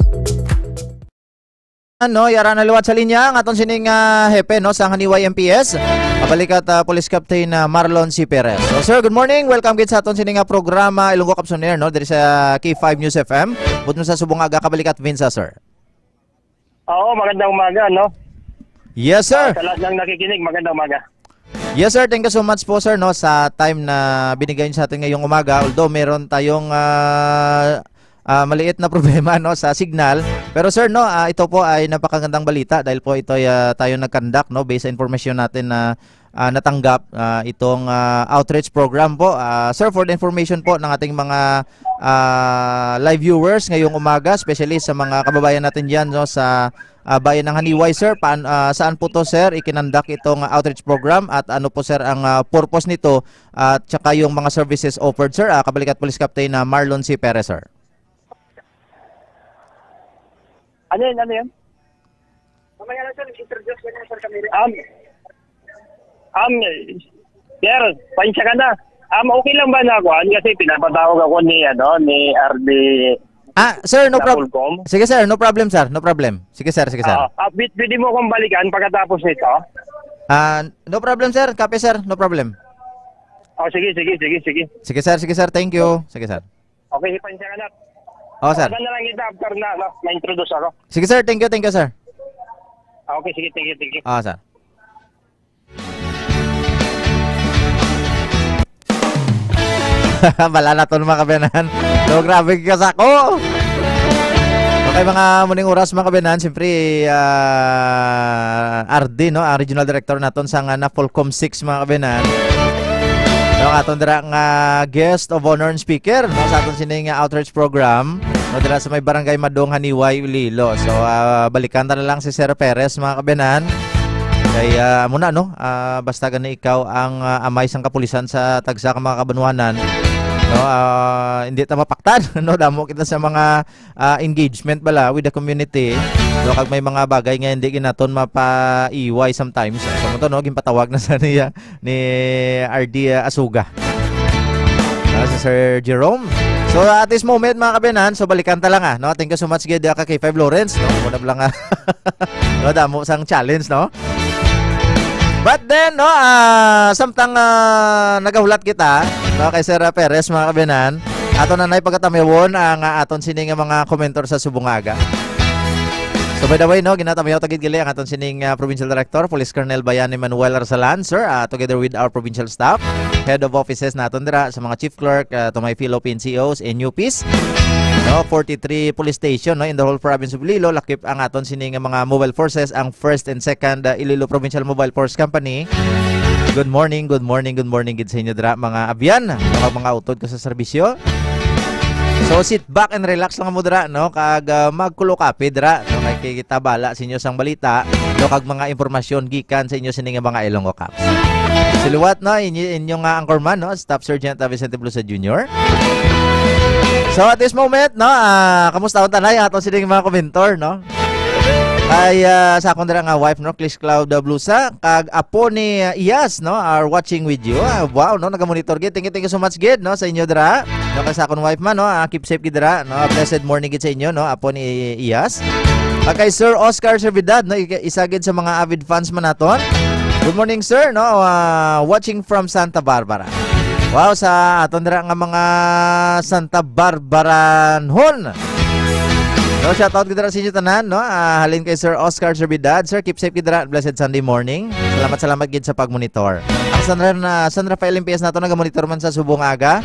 Ano, yara na liwat sa linya ang aton sining, ah, hepe, no, sa Haniway M P S. Kabalikat, ah, Police Captain, ah, Marlon C. Perez. So, sir, good morning. Welcome gid sa aton sining, ah, programa Ilonggo Cops on Air, no, diri sa K five News F M. Butno sa subong aga, kabalikat Vince, ah, sir. Oo, magandang umaga, no? Yes, sir. Ah, sa lahat ng nakikinig, magandang umaga. Yes, sir. Thank you so much po, sir, no, sa time na binigay niyo sa atin ngayong umaga. Although meron tayong, ah, ah, maliit na problema, no, sa signal. Pero, sir, no, ah, ito po ay napakagandang balita dahil po ito ay, ah, tayo nag-conduct, no, based sa information natin na, ah, natanggap, ah, itong, ah, outreach program po. Ah, sir, for the information po ng ating mga, ah, live viewers ngayong umaga, especially sa mga kababayan natin diyan, no, sa, ah, bayan ng Haniway, sir, paan-, ah, saan po to, sir, ikinandak itong outreach program at ano po, sir, ang, ah, purpose nito at saka yung mga services offered, sir? Ah, kabalikat Police Captain na Marlon C. Perez, sir. Ano yun? Ano yun? Mamaya na, sir, introduce ko na, sir, kami. Um, um, sir, pansya ka na. Um, okay lang ba na kuan? Kasi pinapatawag ako ni, ano, ni R D Ah, sir, no na prob-, Fulcom. Sige, sir, no problem, sir. No problem. Sige, sir, sige, sir. Ah, ah, pwede mo akong balikan pagkatapos nito? Ah, no problem, sir. Copy, sir. No problem. Oh, sige, sige, sige, sige. Sige, sir, sige, sir. Thank you. Sige, sir. Okay, pansya ka na. Oh, sir. Tawagan na lang kita after na, no? Ma-introduce ako. Sige, sir. Thank you, thank you, sir. Okay, sige, thank you, thank you. Ah, sir. Bala na to, mga kabenan. So, grabe ka sa ako. Okay, mga muning oras, mga kabenan. Siyempre, ah, R D, no? Ang regional director naton sa nga na Fulcom six, mga kabenan. No, ang aton dira nga guest of honor and speaker, no, sa aton sini nga outreach program, no, dira sa may Barangay Madong, Haniway, Iloilo. So, ah, balikan ta na lang si Sir Perez, mga kabenan. Kay, ah, amo na, no? Ah, basta gani ikaw ang, ah, amay sang kapulisan sa tagsa ka mga kabanwanan, no? Ah, hindi ta mapaktan, no? Damo kita sa mga, ah, engagement bala with the community. No, kag may mga bagay nga hindi gid naton mapaiway sometimes. So, mo to, no? Ginpatawag na sa niya ni R D Asuga. Ah, si Sir Jerome. So, at this moment, mga kabenan, so balikan ta lang, ah, no? Thank you so much gid, ah, ka K five Lawrence, no? Wala lang, ah. No, damo sang challenge, no? But then, no, ah, samtang, ah, nagahulat kita, no, kay Sir Perez, mga kabenan, ato na nay pagkatamyawon ang, ah, aton sini nga mga komentar sa subong nga aga. So, by the way, no, ginatamiyaw ta gid gali ang aton sining, ah, Provincial Director, Police Colonel Bayani Manuel Arsalan, sir, ah, together with our provincial staff, head of offices naton dira, sa mga chief clerk, ah, to my fellow P N C Os, N U Ps, no, forty-three police station, no, in the whole province of Iloilo, lakip ang aton sini nga mga mobile forces, ang first and second, ah, Iloilo Provincial Mobile Force Company. Good morning, good morning, good morning gid sa inyo dira, mga abyan, mga, mga utod ko sa serbisyo. So, sit back and relax lang mo dira, no? Kag, ah, magkulo kape dira, no? Kay kita bala sa inyo sang balita, no? Kag mga impormasyon gikan sa inyo sini nga mga Ilonggo Cops. Sa liwat, no? Inyo, inyo nga anchorman, no? Staff Sergeant Vicente Blusa Junior. So, at this moment, no? Ah, kamusta ang tanay? Ato sini nga mga komentar, no? Ay, ah, sa akon dira nga wife, no? Chris Cloud, ah, Blusa, kag apo ni, ah, Iyas, no? Are watching with you. Ah, wow, no? Nagamonitor gid. Thank you, thank you so much gid, no? Sa inyo dira. No, kay sa akon wife man, no? Ah, keep safe gid dira, no? Blessed morning gid sa inyo, no? Apo ni Iyas. Ah, kay Sir Oscar Servidad, no? Ika-, isa gid sa mga avid fans man naton. Good morning, sir, no? Ah, watching from Santa Barbara. Wow, sa aton dira nga mga Santa Barbaranhon. No, shout out gid dira sa inyo tanan, no? Ah, halin kay Sir Oscar Servidad. Sir, keep safe gid dira. Blessed Sunday morning. Salamat, salamat gid sa pagmonitor. Ang San Ran-, ah, San Rafael M P S nato nagamonitor man sa subong aga.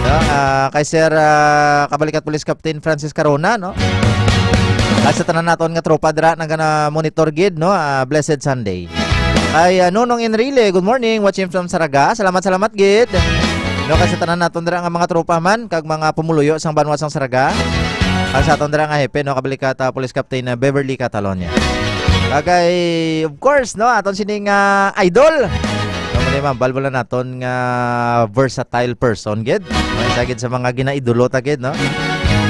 No? Ah, kay Sir, ah, Kabalikat Police Captain Francis Carona, no? At sa tanan naton nga tropa dira nagana-monitor gid, no? Ah, blessed Sunday. Kay, ah, Nonong Enrile, good morning. Watching from Saraga. Salamat, salamat gid. No, kay sa tanan naton dira nga mga tropa man kag mga pumuluyo sang banwa sang Saraga. Kag sa aton dira nga hepe, no, Kabalikat, ah, Police Captain, ah, Beverly Catalonia. Kag kay, of course, no, aton sining, ah, idol. No, Ma'am, balbala naton nga versatile person, gid. May isa gid sa mga ginaidolo ta, gid, no?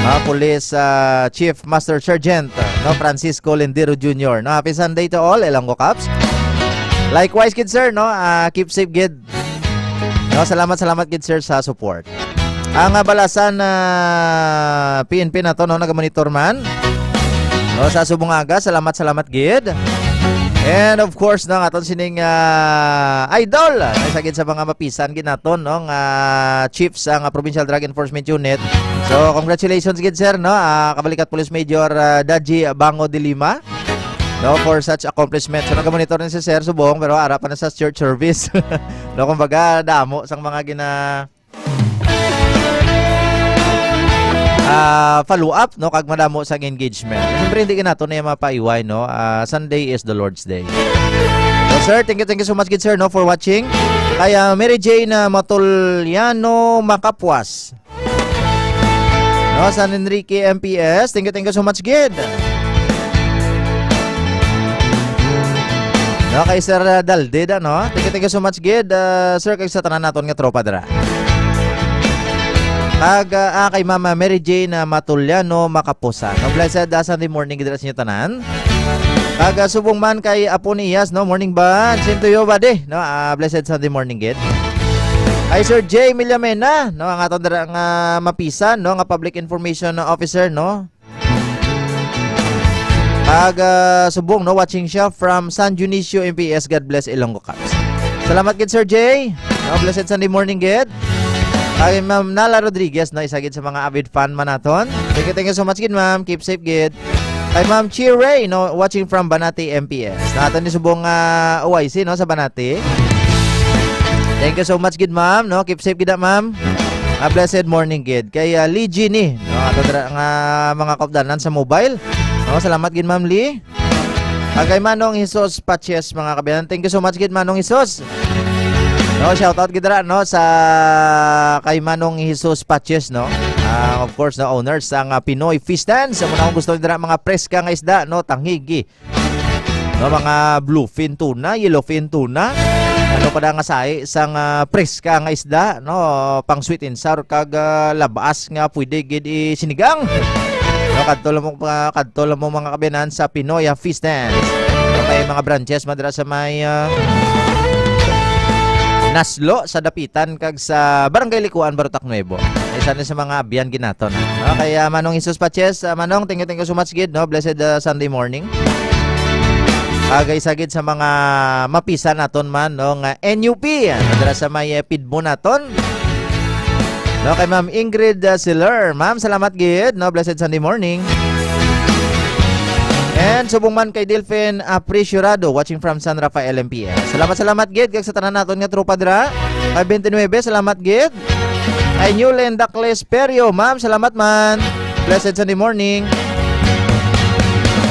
Ah, Police, ah, Chief Master Sergeant, no, Francisco Lindero Junior, no? Happy Sunday to all, Ilonggo Cops. Likewise, gid, sir, no? Ah, keep safe, gid. No, salamat, salamat, gid, sir, sa support. Ang, ah, balasan, ah, P N P na to, no, nagamonitor man. No, sa subong aga, salamat, salamat gid. And of course, no, ang aton sining, ah, idol, ah, isa gid sa mga mapisan gid naton, no, nga chief sa nga Provincial Drug Enforcement Unit. So, congratulations gid, sir, no, ah, Kabalikat Police Major, ah, Daji Bango de Lima, no, for such accomplishment. So, nagamonitor ni si Sir Subong, pero ara pa na sa church service. No, kumbaga, damo sang mga gina-, ah, follow up, no, kag madamo sang engagement. Siyempre, hindi ka nato na yung mapaiway, no? Ah, Sunday is the Lord's Day. So, sir, thank you, thank you so much, good sir, no, for watching. Kay, ah, Mary Jane, ah, Matuliano Makapuas. No, San Enrique M P S, thank you, thank you so much, gid. No, kay Sir, ah, Dalde, da, no? Thank you, thank you so much, gid, ah, sir, kag sa tanan naton nga tropa dira. Kag, ah, ah, kay Mama Mary Jane, ah, Matuliano Makapusa. No, blessed, ah, Sunday morning gid sa inyo tanan. Kag, ah, subong man kay Apo ni Iyas, no? Morning, bud. Same to you, buddy. No, ah, blessed Sunday morning, gid. Kay Sir Jay Millamena, no? Ang aton dira nga mapisan, no? Nga public information officer, no? Kag, ah, subong, no? Watching siya from San Dionisio M P S. God bless Ilonggo Caps. Salamat gid, Sir Jay. No, blessed Sunday morning gid. Kay Ma'am Nala Rodriguez, no? Isa gid sa mga avid fan man naton. Thank you, thank you so much gid, ma'am. Keep safe gid. Kay Ma'am Chi Ray, no? Watching from Banati M P S. Naton ni subong, ah, O I C, no? Sa Banati. Thank you so much gid, ma'am, no? Keep safe gid, ma'am. A blessed morning gid. Kay, ah, Lee Gini, no? Ato dira nga mga kaupdanan sa mobile. No? Salamat gid, Ma'am Lee. Ah, kay Manong Jesus Patches, mga kabayan. Thank you so much gid, Manong Jesus. No, shout out gid dira, no, sa kay Manong Jesus Patches, no. Ah, of course, no, owner sa nga Pinoy Fish Stands. Amo na akong gusto dira, mga preska nga isda, no, tanghigi. No, mga bluefin tuna, yellowfin tuna. Ano pa na nga sahi sa nga preska nga isda, no, pang sweet and sour kag, ah, labas nga pwede gid isinigang. No, kadto lang mo, ah, kadto lang mo, mga kabiyanan, sa Pinoy, ah, Fish Stands. No, may mga branches man dira sa may, ah, Naslo, sa Dapitan, kag sa Barangay Likuan, Barotac Nuevo. Isa na sa mga abyan gid naton, no? Kaya Manong Jesus Patches, ah, Manong, thank you, thank you so much gid, no? Blessed, ah, Sunday morning. Kag isa gid sa mga mapisan naton man, no, nga N U P, ah, dira sa may, eh, Pidmo naton. No, kay Ma'am Ingrid, ah, Siler. Ma'am, salamat gid, no? Blessed Sunday morning. And subong man kay Delfin Apresurado, watching from San Rafael M P S. Salamat, salamat gid kag sa tanan naton nga tropa dira. Kay twenty-nine, salamat gid. Kay Newland Dakles Perio, ma'am, salamat man. Blessed Sunday morning.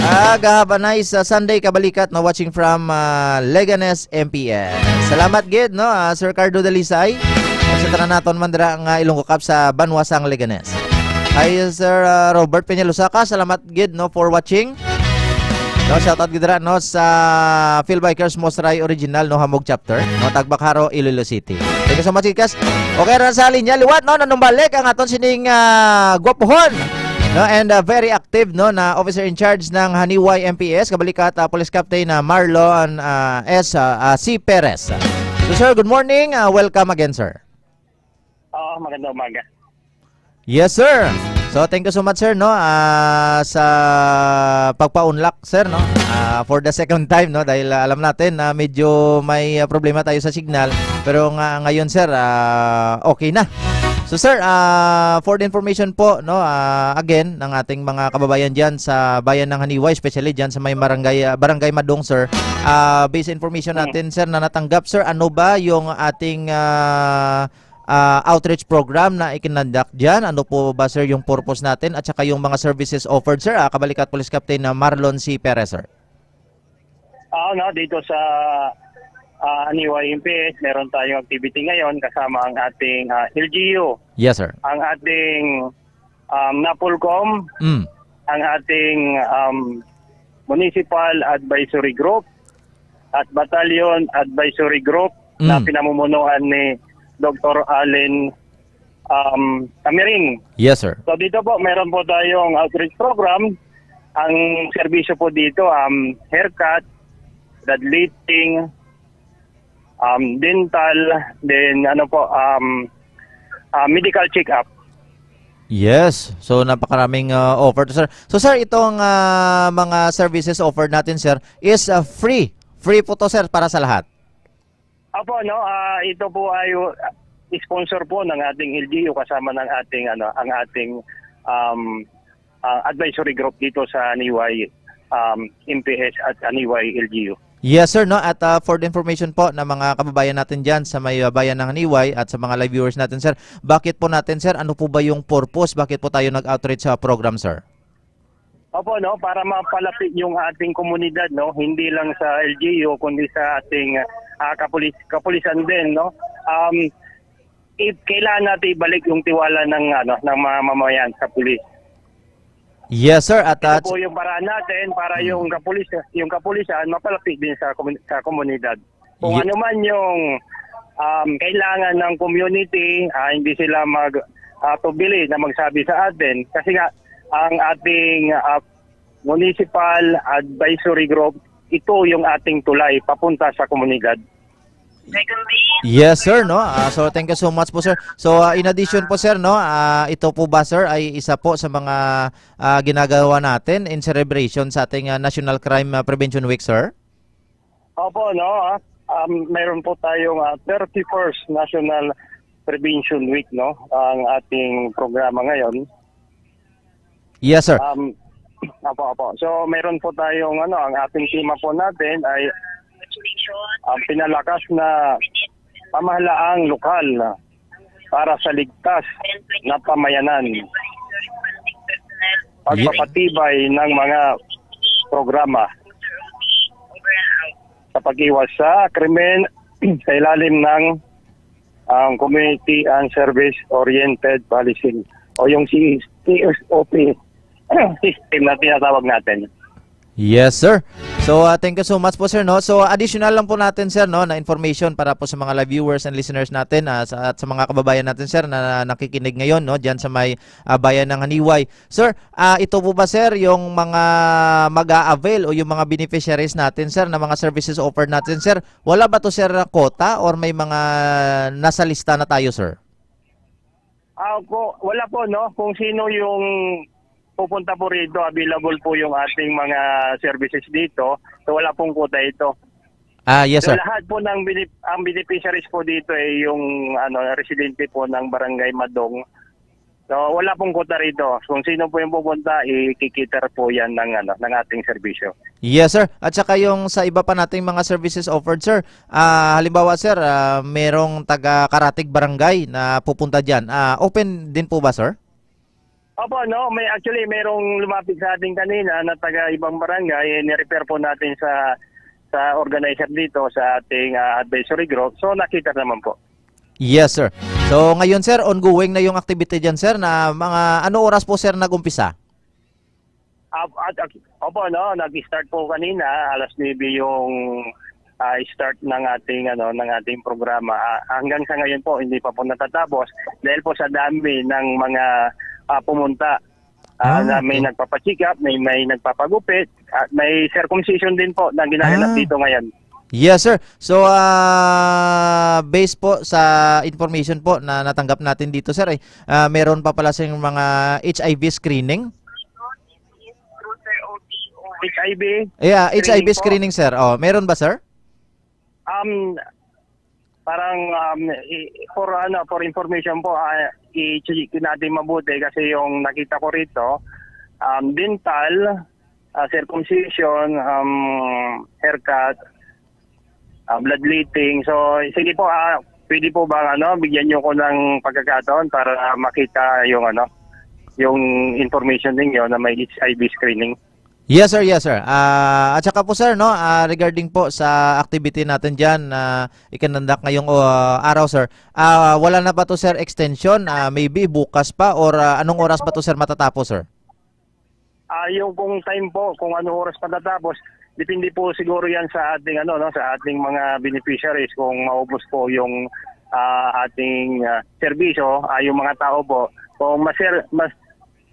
Ah, have a nice, uh, Sunday, kabalikat, no, watching from, uh, Leganes, M P S. Salamat gid, no, ah, Sir Cardo Dalisay. Sa tanan naton man dira nga Ilonggo Cup sa Banwa sang Leganes. Hi, Sir, uh, Robert Peñalosaca, salamat gid, no, for watching. No, shout out gid dira, no, sa Phil Bikers Mostray Original, no, Hamog Chapter, no, Tagbakaro, Iloilo City. Thank you so much, Ikas. Okay, ra sa linya liwat, no, nanumbalik ang aton sining, ah, gwapuhon, no, and, ah, very active, no, na officer in charge ng Haniway M P S, kabalikat, ah, Police Captain na Marlon, ah, S, ah, ah, C Perez. So, sir, good morning. Ah, welcome again, sir. Oo, magandang umaga. Yes, sir. So, thank you so much, sir, no, ah, sa pagpa-unlock, sir, no, ah, for the second time, no, dahil, ah, alam natin na medyo may, ah, problema tayo sa signal, pero nga ngayon, sir, ah, okay na. So, sir, ah, for the information po, no, ah, again, ng ating mga kababayan diyan sa bayan ng Haniway, especially diyan sa may barangay, ah, Barangay Madong, sir, ah, based information Mm. natin, sir, na natanggap, sir, ano ba yung ating, ah, ah, outreach program na ikinandak diyan? Ano po ba, sir, yung purpose natin at saka yung mga services offered, sir? Ah, kabalikat Police Captain na Marlon C. Perez, sir. Oo, no, dito sa, ah, Haniway M P S, meron tayong activity ngayon kasama ang ating, ah, L G U, Yes, sir. ang ating, um, NAPOLCOM, Mm. ang ating, um, Municipal Advisory Group at Battalion Advisory Group na Mm. pinamumunuan ni Doktor Allen, um, Tamiring. Yes, sir. So, dito po, meron po tayong outreach program. Ang serbisyo po dito, um, haircut, bloodletting, um, dental, then ano po, um, ah, medical check-up. Yes. So, napakaraming, ah, offer to, sir. So, sir, itong, ah, mga services offered natin, sir, is, ah, free. Free po to, sir, para sa lahat. Opo, no, ah, ito po ay, uh, sponsor po ng ating L G U kasama ng ating, ano, ang ating, um, ah, advisory group dito sa Niway, um, M P S at Niway L G U. Yes, sir, no? At, ah, for the information po ng mga kababayan natin dyan sa may, ah, bayan ng Niway at sa mga live viewers natin, sir, bakit po natin, sir? Ano po ba yung purpose? Bakit po tayo nag-outreach sa program, sir? Opo, no, para mapalapit yung ating komunidad, no, hindi lang sa L G U kundi sa ating, ah, kapulis-, kapulisan din, no. Um, i-, kailangan natin ibalik yung tiwala ng, ano, ng mga mamamayan sa pulis. Yes, sir. At, Ito uh, po yung paraan natin para Mm. yung kapulis-, yung kapulisan mapalapit din sa komun-, sa komunidad. Kung Ye- ano man yung, um, kailangan ng community, ah, hindi sila mag, ah, tubili na magsabi sa atin. Kasi nga, ang ating, ah, municipal advisory group, ito yung ating tulay papunta sa komunidad. Yes, sir, no? Ah, so, thank you so much po, sir. So, ah, in addition po, sir, no, ah, ito po ba, sir, ay isa po sa mga, ah, ginagawa natin in celebration sa ating, ah, National Crime, ah, Prevention Week, sir? Opo, no, ah, um, mayroon po tayong, ah, thirty-first National Prevention Week, no, ang ating programa ngayon. Yes, sir. Um, opo, opo. So, meron po tayong, ano, ang ating tema po natin ay ang pinalakas na pamahalaang lokal para sa ligtas na pamayanan. Pagpapatibay ng mga programa sa pag-iwas sa krimen sa ilalim ng, ang Community and Service Oriented Policing o yung C S O P system na tinatawag natin. Yes, sir. So, ah, thank you so much po, sir, no? So, additional lang po natin, sir, no, na information para po sa mga live viewers and listeners natin, ah, sa, at sa mga kababayan natin, sir, na nakikinig ngayon, no, diyan sa may, ah, bayan ng Haniway. Sir, ah, ito po ba, sir, yung mga mag-a-avail o yung mga beneficiaries natin, sir, na mga services offered natin, sir? Wala ba to, sir, na quota or may mga nasa lista na tayo, sir? Ah, ko, wala po, no? Kung sino yung pupunta po rito, available po yung ating mga services dito. So, wala pong quota ito. Ah, yes, So, sir. lahat po ng benef-, ang beneficiaries po dito ay yung, ano, residente po ng Barangay Madong. So, wala pong quota rito. Kung sino po yung pupunta, ikikita po yan ng, ano, ng ating serbisyo. Yes, sir. At saka yung sa iba pa nating mga services offered, sir. Ah, halimbawa, sir, ah, merong taga Karatig Barangay na pupunta diyan. Ah, open din po ba, sir? Opo, no. May, actually, merong lumapit sa atin kanina na taga ibang barangay, eh, ni-refer po natin sa, sa organizer dito, sa ating, ah, advisory group. So, nakita naman po. Yes, sir. So, ngayon, sir, ongoing na yung activity diyan, sir, na mga ano oras po, sir, nag-umpisa? Ap-, at, at, opo, no, nag-start po kanina, alas nuebe yung, ah, start ng ating, ano, ng ating programa. Ah, hanggang sa ngayon po, hindi pa po natatapos dahil po sa dami ng mga, ah, pumunta. Ah, Ah, na may okay. nagpapacheck up, may, may nagpapagupit, at may circumcision din po na ginaganap Ah. dito ngayon. Yes, sir. So, ah, based po sa information po na natanggap natin dito, sir, eh, ah, meron pa pala siyang mga H I V screening? H I V? Yeah, H I V Screening po. screening, sir. Oh, meron ba, sir? Um, parang, um, i-, for, ano, for information po, ah, i-check natin mabuti kasi yung nakita ko rito, um, dental, ah, circumcision, um, haircut, ah, bloodletting. So, sige po, ah, pwede po ba, ano, bigyan niyo ko ng pagkakataon para makita yung, ano, yung information ninyo na may H I V screening? Yes, sir. Yes, sir. Ah, at saka po, sir, no, ah, regarding po sa activity natin diyan na ikinandak ngayong, ah, araw, sir. Ah, wala na ba to, sir, extension? Ah, maybe bukas pa or, ah, anong oras ba to, sir, matatapos, sir? Ah, yung kung time po, kung anong oras matatapos, Depende po siguro yan sa ating, ano, no, sa ating mga beneficiaries kung maubos po yung, ah, ating, ah, serbisyo, ah, yung mga tao po. Kung maser-, mas,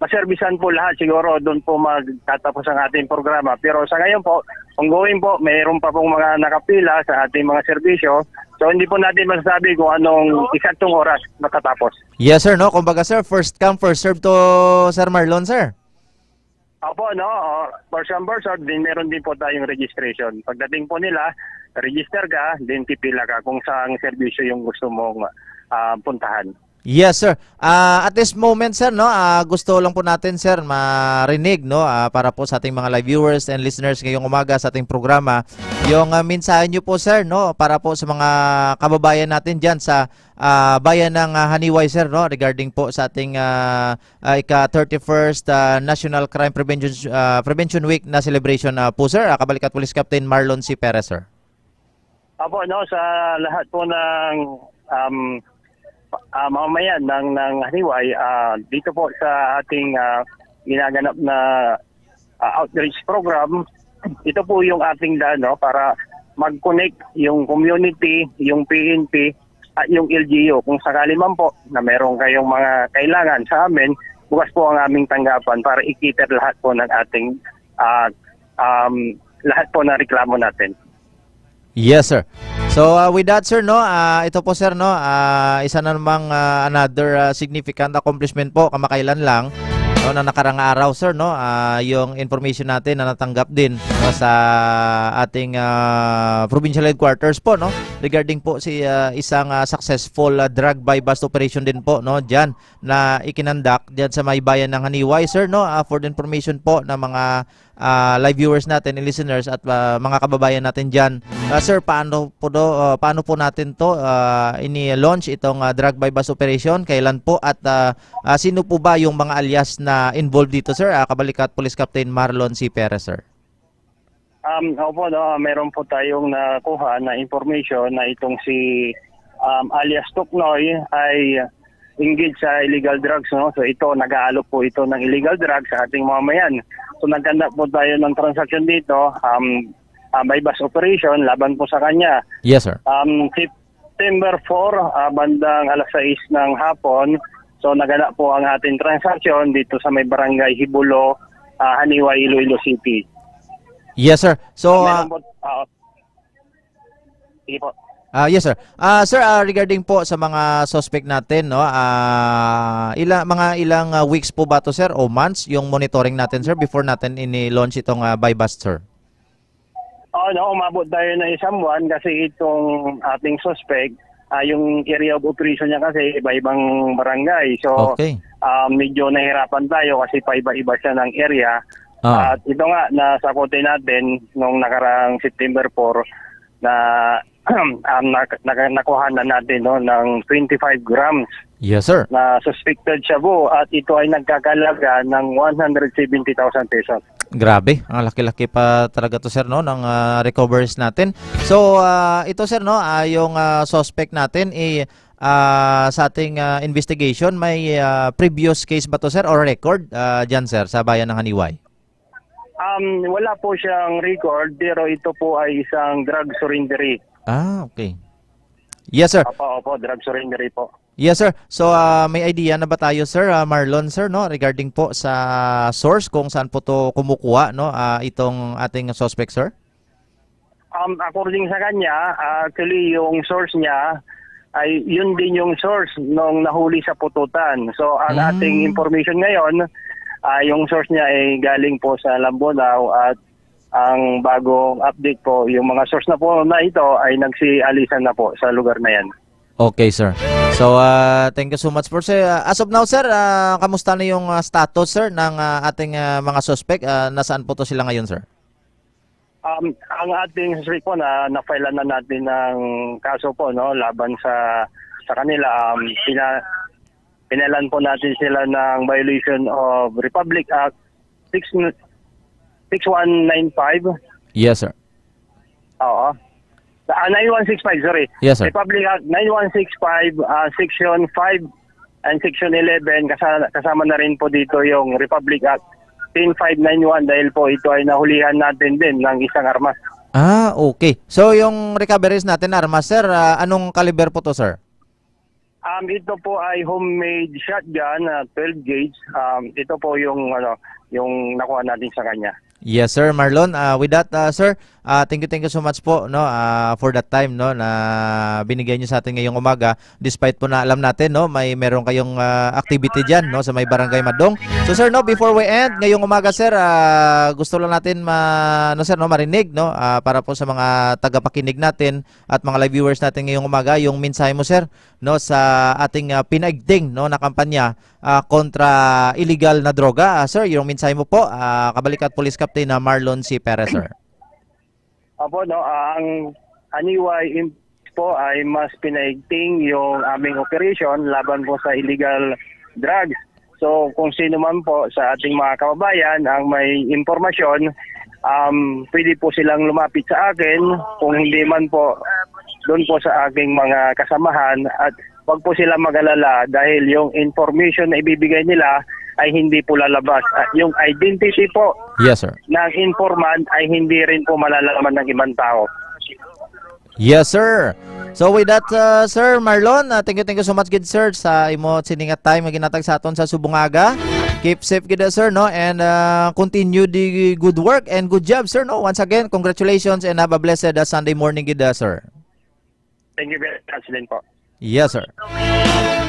maserbisan po lahat, siguro doon po magtatapos ang ating programa. Pero sa ngayon po, ongoing po, mayroon pa pong mga nakapila sa ating mga serbisyo. So, hindi po natin masasabi kung anong eksaktong oras matatapos. Yes, sir, no? Kumbaga, sir, first come, first serve to, Sir Marlon, sir. Opo, no? Oh, first come, first serve, din meron din po tayong registration. Pagdating po nila, register ka, din pipila ka kung saang serbisyo yung gusto mong, ah, puntahan. Yes, sir. Ah, at this moment, sir, no, ah, gusto lang po natin, sir, marinig, no, ah, para po sa ating mga live viewers and listeners ngayong umaga sa ating programa, yung, ah, mensahe niyo po, sir, no, para po sa mga kababayan natin diyan sa, ah, bayan ng, ah, Haniway, sir, no, regarding po sa ating, ah, ah, ika thirty-first, ah, National Crime Prevention, ah, Prevention Week na celebration, ah, po, sir. Ah, kabalikat Police Captain Marlon C. Perez, sir. Opo, no, sa lahat po ng, um, ah, mamamayan ng, ng Haniway, ah, dito po sa ating, ah, ginaganap na, ah, outreach program, ito po yung ating daan, no, para mag-connect yung community, yung P N P, at yung L G U. Kung sakali man po na meron kayong mga kailangan sa amin, bukas po ang aming tanggapan para i-cater lahat po ng ating, ah, um, lahat po ng reklamo natin. Yes, sir. So, ah, with that, sir, no, ah, ito po, sir, no, ah, isa na namang, ah, another, ah, significant accomplishment po, kamakailan lang, no, na nakarang araw, sir, no, ah, yung information natin na natanggap din, no, sa ating, ah, provincial headquarters po, no, regarding po si, ah, isang, ah, successful, ah, drug buy-bust operation din po, no, diyan na ikinandak diyan sa may bayan ng Haniway, sir, no, ah, for the information po ng mga ah, live viewers natin and listeners at, ah, mga kababayan natin diyan. Ah, sir, paano po do, ah, paano po natin to, ah, ini-launch itong, ah, drug buy-bust operation? Kailan po at, ah, ah, sino po ba yung mga alias na involved dito, sir? Ah, kabalikat Police Captain Marlon C. Perez, sir. Um, opo, no, meron po tayong nakuha na information na itong si, um, alias Tuknoy ay engaged sa illegal drugs, no? So ito, nag-aalok po ito ng illegal drugs sa ating mamamayan. So nagkanda po tayo ng transaksyon dito, um, ah, buy-bust operation laban po sa kanya. Yes, sir. Um, September four, ah, bandang alas sais ng hapon, so nagana po ang ating transaksyon dito sa may barangay Hibulo, ah, Haniway, Iloilo City. Yes, sir. So, Ah, ah, meron po, ah, sige po. Ah, yes, sir. Ah, sir, ah, regarding po sa mga suspect natin, no, ah, ila-, mga ilang, ah, weeks po ba to, sir, o months yung monitoring natin, sir, before natin ini-launch itong, ah, buy-bust, sir? Oo, no, umabot tayo ng isang buwan kasi itong ating suspect, ah, yung area of operation niya kasi iba-ibang barangay. So, Okay. ah, medyo nahirapan tayo kasi paiba-iba siya ng area. Ah. At ito nga, nasakote natin nung nakarang September four na, um, nak-, nak-, nakuha na natin, no, ng twenty-five grams Yes, sir. na suspected shabu at ito ay nagkakalaga ng one hundred seventy thousand pesos. Grabe, ang laki-laki pa talaga to, sir, no, ng, ah, recoveries natin. So, ah, ito, sir, no, ah, yung, ah, suspect natin, eh, ah, sa ating, ah, investigation, may, ah, previous case ba to, sir, or record, ah, dyan, sir, sa bayan ng Haniway? Um, wala po siyang record, pero ito po ay isang drug surrendery. Ah, okay. Yes, sir. Opo, opo, drug surrendery po. Yes, sir. So, ah, may idea na ba tayo, sir, ah, Marlon, sir, no, regarding po sa source kung saan po to kumukuha, no, ah, itong ating suspect, sir? Um, according sa kanya, ah, actually, yung source niya ay yun din yung source nung nahuli sa pututan. So, ang Mm. ating information ngayon, ah, yung source niya ay galing po sa Lambunao at ang bagong update po, yung mga source na po na ito ay nagsialisan na po sa lugar na yan. Okay, sir. So, ah, thank you so much for, sir. Ah, as of now, sir, ah, kamusta na yung, ah, status, sir, ng, ah, ating, ah, mga suspect? Ah, nasaan po to sila ngayon, sir? Um, ang ating suspect po na na-file na natin ng kaso po, no, laban sa, sa kanila, um, pina-, pinalan po natin sila ng violation of Republic Act six, six one nine five. Yes, sir. Oo. Ah, nine one six five, sorry. Yes, sir. Republic Act nine one six five, ah, Section five and Section eleven, kasa-, kasama na rin po dito yung Republic Act ten five nine one dahil po ito ay nahulihan natin din ng isang armas. Ah, okay. So, yung recoveries natin, armas, sir, ah, anong kaliber po to, sir? Um, ito po ay homemade shotgun, ah, twelve gauge. Um, ito po yung, ano, yung nakuha natin sa kanya. Yes, sir, Marlon. Ah, with that, ah, sir, ah, thank you, thank you so much po, no, ah, for that time, no, na binigay niyo sa atin ngayong umaga. Despite po na alam natin, no, may meron kayong, ah, activity diyan, no, sa may Barangay Madong. So, sir, no, before we end ngayong umaga, sir, ah, gusto lang natin ma-, no, sir, no, marinig, no, ah, para po sa mga tagapakinig natin at mga live viewers natin ngayong umaga, yung mensahe mo, sir, no, sa ating, ah, pinaigting, no, na kampanya, ah, kontra illegal na droga. Ah, sir, yung mensahe mo po, ah, Kabalikat Police Captain na Marlon C. Perez, sir. Opo, no, ah, ang Aniway Imp-, po ay mas pinaigting yung aming operation laban po sa illegal drugs. So, kung sino man po sa ating mga kababayan ang may impormasyon, um, pwede po silang lumapit sa akin. Kung hindi man po, doon po sa aking mga kasamahan at wag po sila mag-alala dahil yung information na ibibigay nila ay hindi po lalabas. At yung identity po Yes, sir. ng informant ay hindi rin po malalaman ng ibang tao. Yes, sir. So with that, uh, Sir Marlon, uh, thank you, thank you so much gid, sir, sa imo sini nga time nga ginatag sa aton sa subong aga. Keep safe gid, uh, sir, no? And, uh, continue the good work and good job, sir, no? Once again, congratulations and have a blessed, uh, Sunday morning gid, uh, sir. Thank you very much din po. Yes, sir.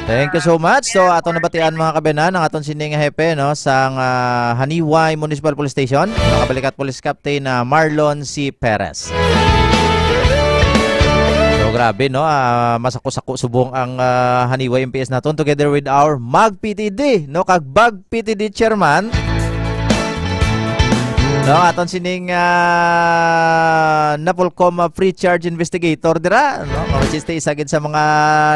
Thank you so much. So, ato nabatian, mga kabayan, ang aton sining hepe, no, sang, ah, Haniway Municipal Police Station, Kabalikat Police Captain, ah, Marlon C. Perez. So, grabe, no? Ah, masako-sako subong ang, ah, Haniway M P S naton together with our Mag P T D, no? Kag Bag P T D Chairman. No, aton sining, ah, Napolcom, ah, free charge investigator dira, no? Which is isa gid sa mga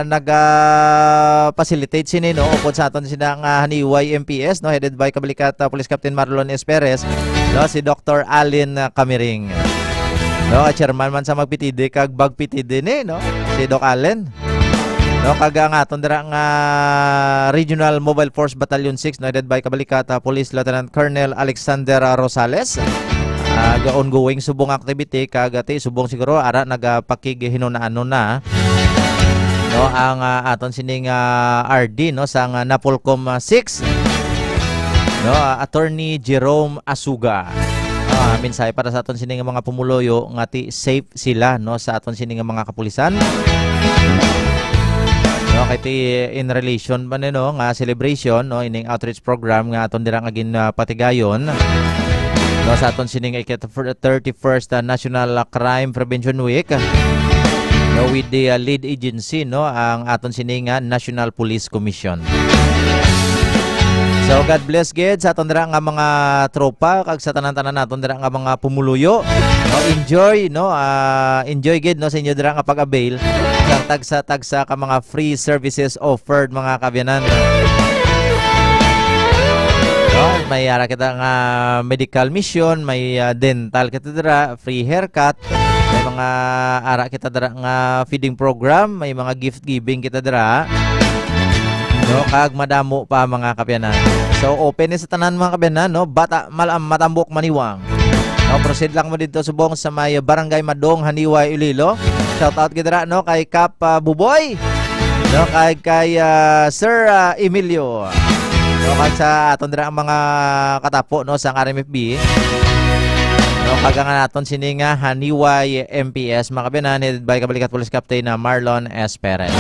naga-facilitate sini, no? Upod sa aton sinang, ah, Haniway M P S, no? Headed by Kabalikat, ah, Police Captain Marlon S. Perez, no? Si Doctor Allen, ah, Camiring. No, chairman man sa Mag P T D kag Bag P T D ni, no? Si Doc Allen. No, kag ang aton dira nga Regional Mobile Force Battalion six, no, headed by Kabalikata Police Lieutenant Colonel Alexander Rosales. Ah, ga-, ongoing subong activity, kag, ah, ti subong siguro ara nagapakighinunaan na, no, ang, ah, aton sining, ah, R D, no, sang, ah, Napolcom, ah, six, no, ah, Attorney Jerome Asuga. Ah, mensahe para sa aton sining mga pumuluyo nga ti safe sila, no, sa aton sini nga mga kapulisan. No, kay ti in relation man, no, nga celebration, no, ining outreach program nga aton dira nga ginpatigayon, no, sa aton sini nga ikat-, thirty-first, ah, National, ah, Crime Prevention Week, no, with the, ah, lead agency, no, ang aton sini nga National Police Commission. So, God bless gid sa aton dira nga mga tropa kag sa tanan-tanan naton dira nga mga pumuluyo. No, enjoy, no? Ah, enjoy gid, no, sa inyo dira nga pag-avail sa tagsa-tagsa ka mga free services offered, mga kaabyanan. No, may ara kita nga medical mission, may, ah, dental kita dira, free haircut, may mga ara kita dira nga feeding program, may mga gift giving kita dira. No, kag madamo pa, mga kaabyanan. So, open ni sa tanan, mga kaabyanan, no? Bata, mal-, matambok, maniwang. No, proceed lang mo dito subong sa may Barangay Madong, Haniway, Iloilo. Shout out gid dira, no, kay Kap, ah, Buboy. No, kay, kay, ah, Sir, ah, Emilio. No, kag sa aton dira ang mga katapo, no, sa R M F B. No, kag ang aton sini nga Haniway M P S, mga kaabyanan, headed by Kabalikat Police Captain na Marlon S. Perez.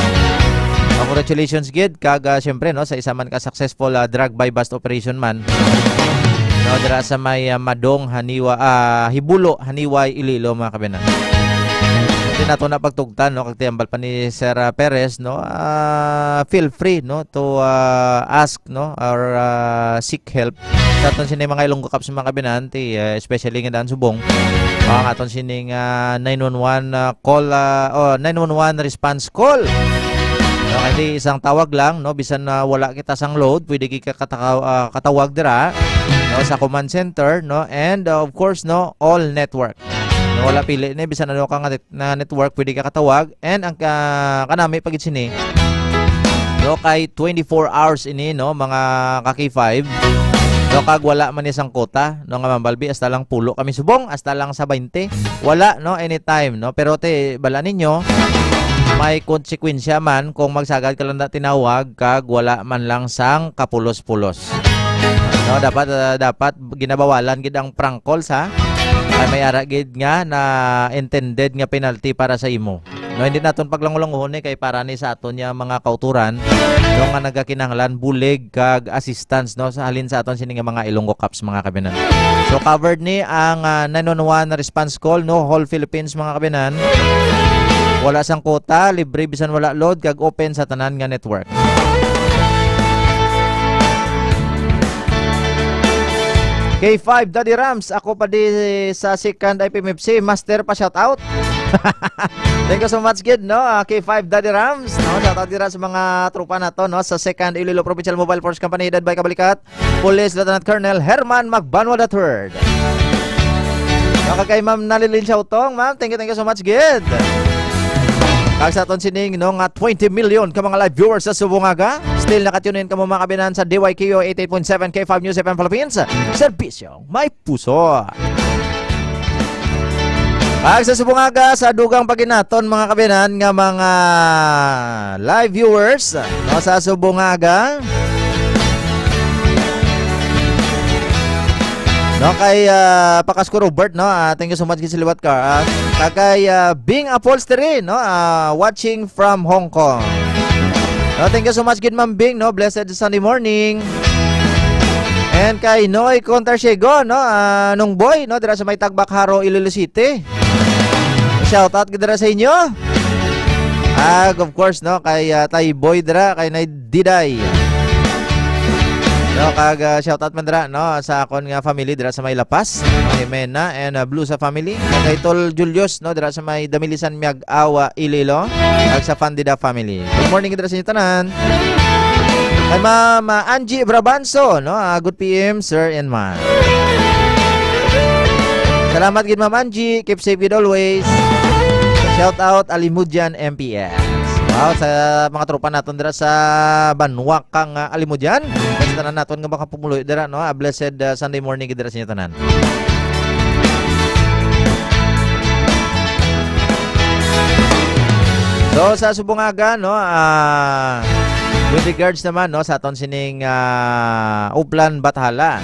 Congratulations gid kag, ah, siyempre, no, sa isa man ka successful, ah, drug buy bust operation man. No, dira sa may, ah, Madong, Haniwa, ah, Hibulo, Haniway, Iloilo, mga kaabyanan. Di nato na pagtugtan, no, kag ti hambal pa ni Sir, ah, Perez, no, ah, feel free, no, to, ah, ask, no, or, ah, seek help sa aton sini mga Ilonggo Cops, mga kaabyanan, ti, ah, especially nga daan subong, ang aton sining, ah, nine one one, ah, call, ah, oh, nine one one response call. Okay, ti isang tawag lang, no, bisan na wala kita sang load, pwede gid ka kataka-, ah, katawag dira, no, sa command center, no, and, ah, of course, no, all network. No, wala pili ni bisan ano ka nga net-, na network, pwede ka katawag. And ang, ah, kanami pa gid sini, no, kay twenty-four hours ini, no, mga ka K five. So, No, kag wala man ni sang kota, no, nga mambalbi, hasta lang pulo kami subong, hasta lang sa baynte. Wala, no, anytime, no. Pero ti, bala ninyo, may konsekwensya man kung magsagad ka lang na tinawag kag wala man lang sang kapulos-pulos. No, dapat, ah, dapat ginabawalan gid ang prank calls, ha. Ay may ara gid nga na intended nga penalty para sa imo. No, hindi naton paglangulanguhon ni kay para ni sa aton nga mga kauturan, no, nga nagakinahanglan bulig kag assistance, no, sa halin sa aton sini nga mga Ilonggo Cops, mga kabinan. So covered ni ang, ah, nine one one response call, no, whole Philippines, mga kabinan. Wala sang kota, libre bisan wala load, kag open sa tanan nga network. K five Daddy Rams, ako pa di sa second I P M F C, master pa shout out. Thank you so much gid, no? Ah, K five Daddy Rams, no? Shout out dira sa mga tropa nato, no? Sa second Iloilo Provincial Mobile Force Company, headed by Kabalikat Police Lieutenant Colonel Herman Magbanwa the third. No, kag kay Ma'am Nalilin Siautong, ma'am, thank you, thank you so much gid. Kag sa aton sining, no, nga twenty million ka mga live viewers sa subong aga, still naka-tune in kamo, mga kabinan, sa D Y K O eighty-eight point seven K five News F M Philippines. Serbisyo may puso. Kag sa subong aga, sa dugang pa gid naton, mga kabinan, nga mga live viewers, no, sa subong aga. No, kay, ah, Pakasco Robert, no, ah, thank you so much gid sa liwat ka. Ah, kag kay, ah, Bing Upholstery, no, ah, watching from Hong Kong. No, thank you so much gid, Ma'am Bing, no, blessed Sunday morning. And kay Noy Contarsiego, no, ah, Nung Boy, no, dira sa may Tagbak Jaro, Iloilo City. Shout out gid dira sa inyo. Ah, of course, no, kay, ah, Tay Boy dira, kay Nay Diday. No, kag, ah, shout out man dira, no, sa akon nga family dira sa may La Paz, no, Jimena and, ah, Blue sa family. Kag kay Tol Julius, no, dira sa may Damilisan, Miag-awa, Iloilo. Kag sa Fandida family. Good morning dira sa inyo tanan. Kay Ma'am, ah, Angie Brabanso, no, ah, good P M, sir and ma'am. Salamat gid, Ma'am Angie. Keep safe gid always. Shout out, Alimudian M P S. Wow, sa mga tropa naton dira sa banwa kang, ah, Alimudian. Sa tanan naton nga makapumuluyo dira, no? A blessed, ah, Sunday morning gid dira sa inyo tanan. So, sa subong aga, no, ah, with regards naman, no, sa aton sining, ah, Uplan Bathala.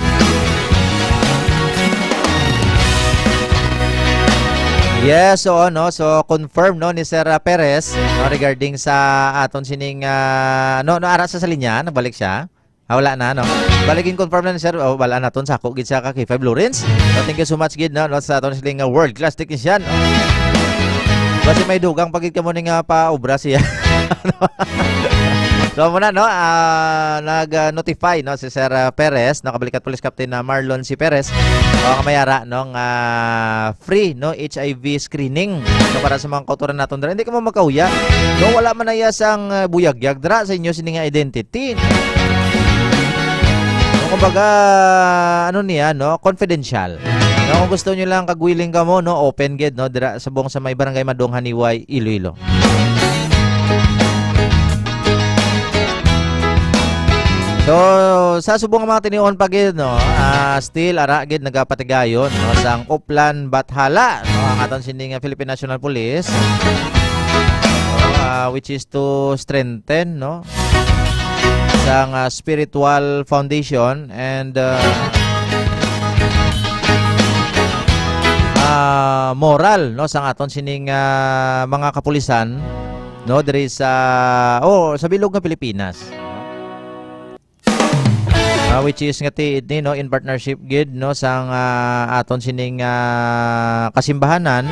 Yes, oo, no. So, confirm, no, ni Sir, ah, Perez, no, regarding sa aton sining, ah, no, no, ara sa, sa linya, nabalik siya. Ah, wala na, no? Balik in confirm na ni Sir. Oh, wala na ton, sako gid sa ka K five Lawrence. So, thank you so much gid, no, no, sa aton siling, ah, world class technician, no? Basi may dugang pa gid kamo ni nga pa obra siya. So, muna, no, ah, nag, ah, notify, no, si Sir, ah, Perez, no, Kabalikat Police Captain na Marlon C. Perez, o, nga may ara, no, nga free, no, H I V screening. No, para sa mga kauturan naton dira, hindi ka mo magkauya. No, wala man na iya sang, ah, buyagyag dira sa inyo sini nga identity. No, kumbaga, ano niya, no, confidential. No, kung gusto niyo lang kag willing kamo, no, open gid, no, dira sa buong sa may Barangay Madong, Haniway, Iloilo. So, sa subong nga mga tinion pa gid, no, ah, still ara gid nagapatigayon, no, sang Uplan Bathala, no, ang aton sini nga Philippine National Police, no, ah, which is to strengthen, no, sang, ah, spiritual foundation and, ah, ah, moral, no, sang aton sining, ah, mga kapulisan, no, diri sa, oh, sa bilog nga Pilipinas. Ah, which is nga ti, ni, no, in partnership gid, no, sang, ah, aton sining, ah, kasimbahanan,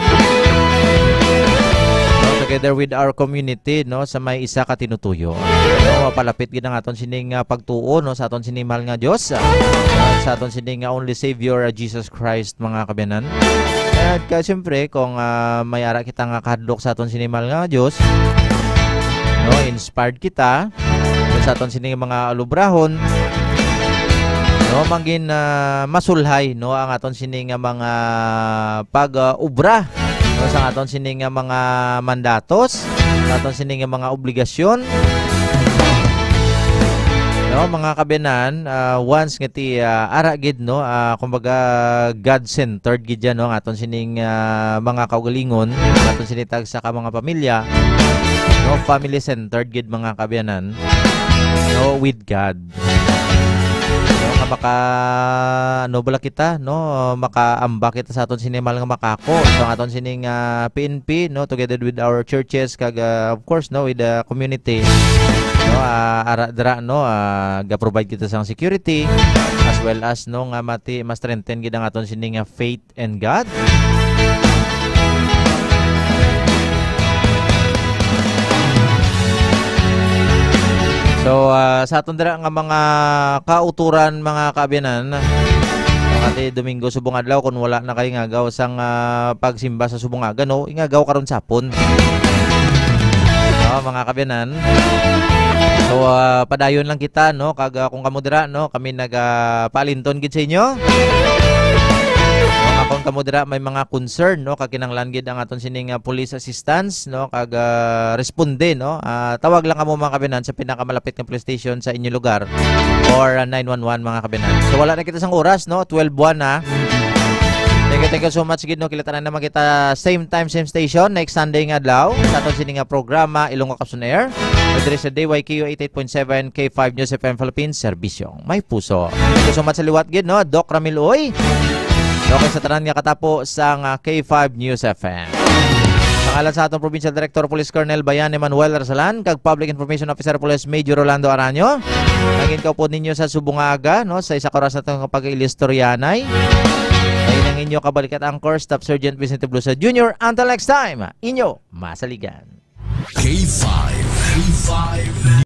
no, together with our community, no, sa may isa ka tinutuyo. No, mapalapit gid ang aton sining, ah, pagtuo, no, sa aton sining mahal nga Dios, ah, sa aton sining, ah, only Savior, ah, Jesus Christ, mga kabiyanan. At ka, siyempre, kung, ah, may ara kita nga kahadlok sa aton sining mahal nga Dios, no, inspired kita sa aton sining mga alubrahon, no, mangin, ah, masulhay, no, ang aton sining nga mga pag, ah, obra, no, sa aton sining nga mga mandatos, sa aton sining nga mga obligasyon, no, Oh, mga kabiyanan, ah, once nga ti, ah, ara gid, no, ah, kumbaga, God-centered gid yan, no, ang aton sining, ah, mga kaugalingon, ang aton sining tagsa ka mga pamilya, no, family-centered gid, mga kabiyanan, no, with God. No, nga maka, ano bala kita, no, makaamba kita sa aton sining mahal nga makako. So, ang aton sining, ah, P N P, no, together with our churches, kag, ah, of course, no, with the community, no, ah, ara dira, no, ah, ga-provide kita sang security, as well as, no, nga mati, ma-strengthen gid ang aton sini nga faith and God. So, ah, sa aton dira nga mga kauturan, mga kaabyanan, mga ti Domingo subong adlaw, kung wala na kay ngagaw sang, ah, pagsimba sa subong aga, no, ingagaw karon sapon. Oh, mga kaabyanan. So, ah, padayon lang kita, no, kag, ah, kung kamo dira, no, kami nagapaalinton gid sa inyo. No, nga kung kamo dira may mga concern, no, kag kinahanglan gid ang aton sining, ah, police assistance, no, kag, ah, responde, no. Ah, tawag lang kamo, mga kaabyanan, sa pinakamalapit nga police station sa inyo lugar or, ah, nine one one, mga kaabyanan. So, wala na kita sang oras, no, twelve one na. Thank you, thank you so much gid, no. Kilitanan naman kita same time, same station next Sunday nga adlaw sa aton sini nga programa, Ilonggo Caps on Air. Diri sa D Y K U eighty-eight point seven K five News F M Philippines, serbisyong may puso. Thank you so much sa liwat gid, no, Doc Ramil Uy. Okay, sa tanan nga katapo sang, ah, K five News F M. Pangalan sa atong Provincial Director Police Colonel Bayan Emmanuel Rasalan kag Public Information Officer Police Major Rolando Araño. Nangin kaupod ninyo sa subong nga aga, no, sa isa ka oras naton nga pag-ilistoryanay. Ay nang inyo kabalikat anchor, Staff Sergeant Vicente Blusa Junior. Until next time, inyo masaligan. K five. K five.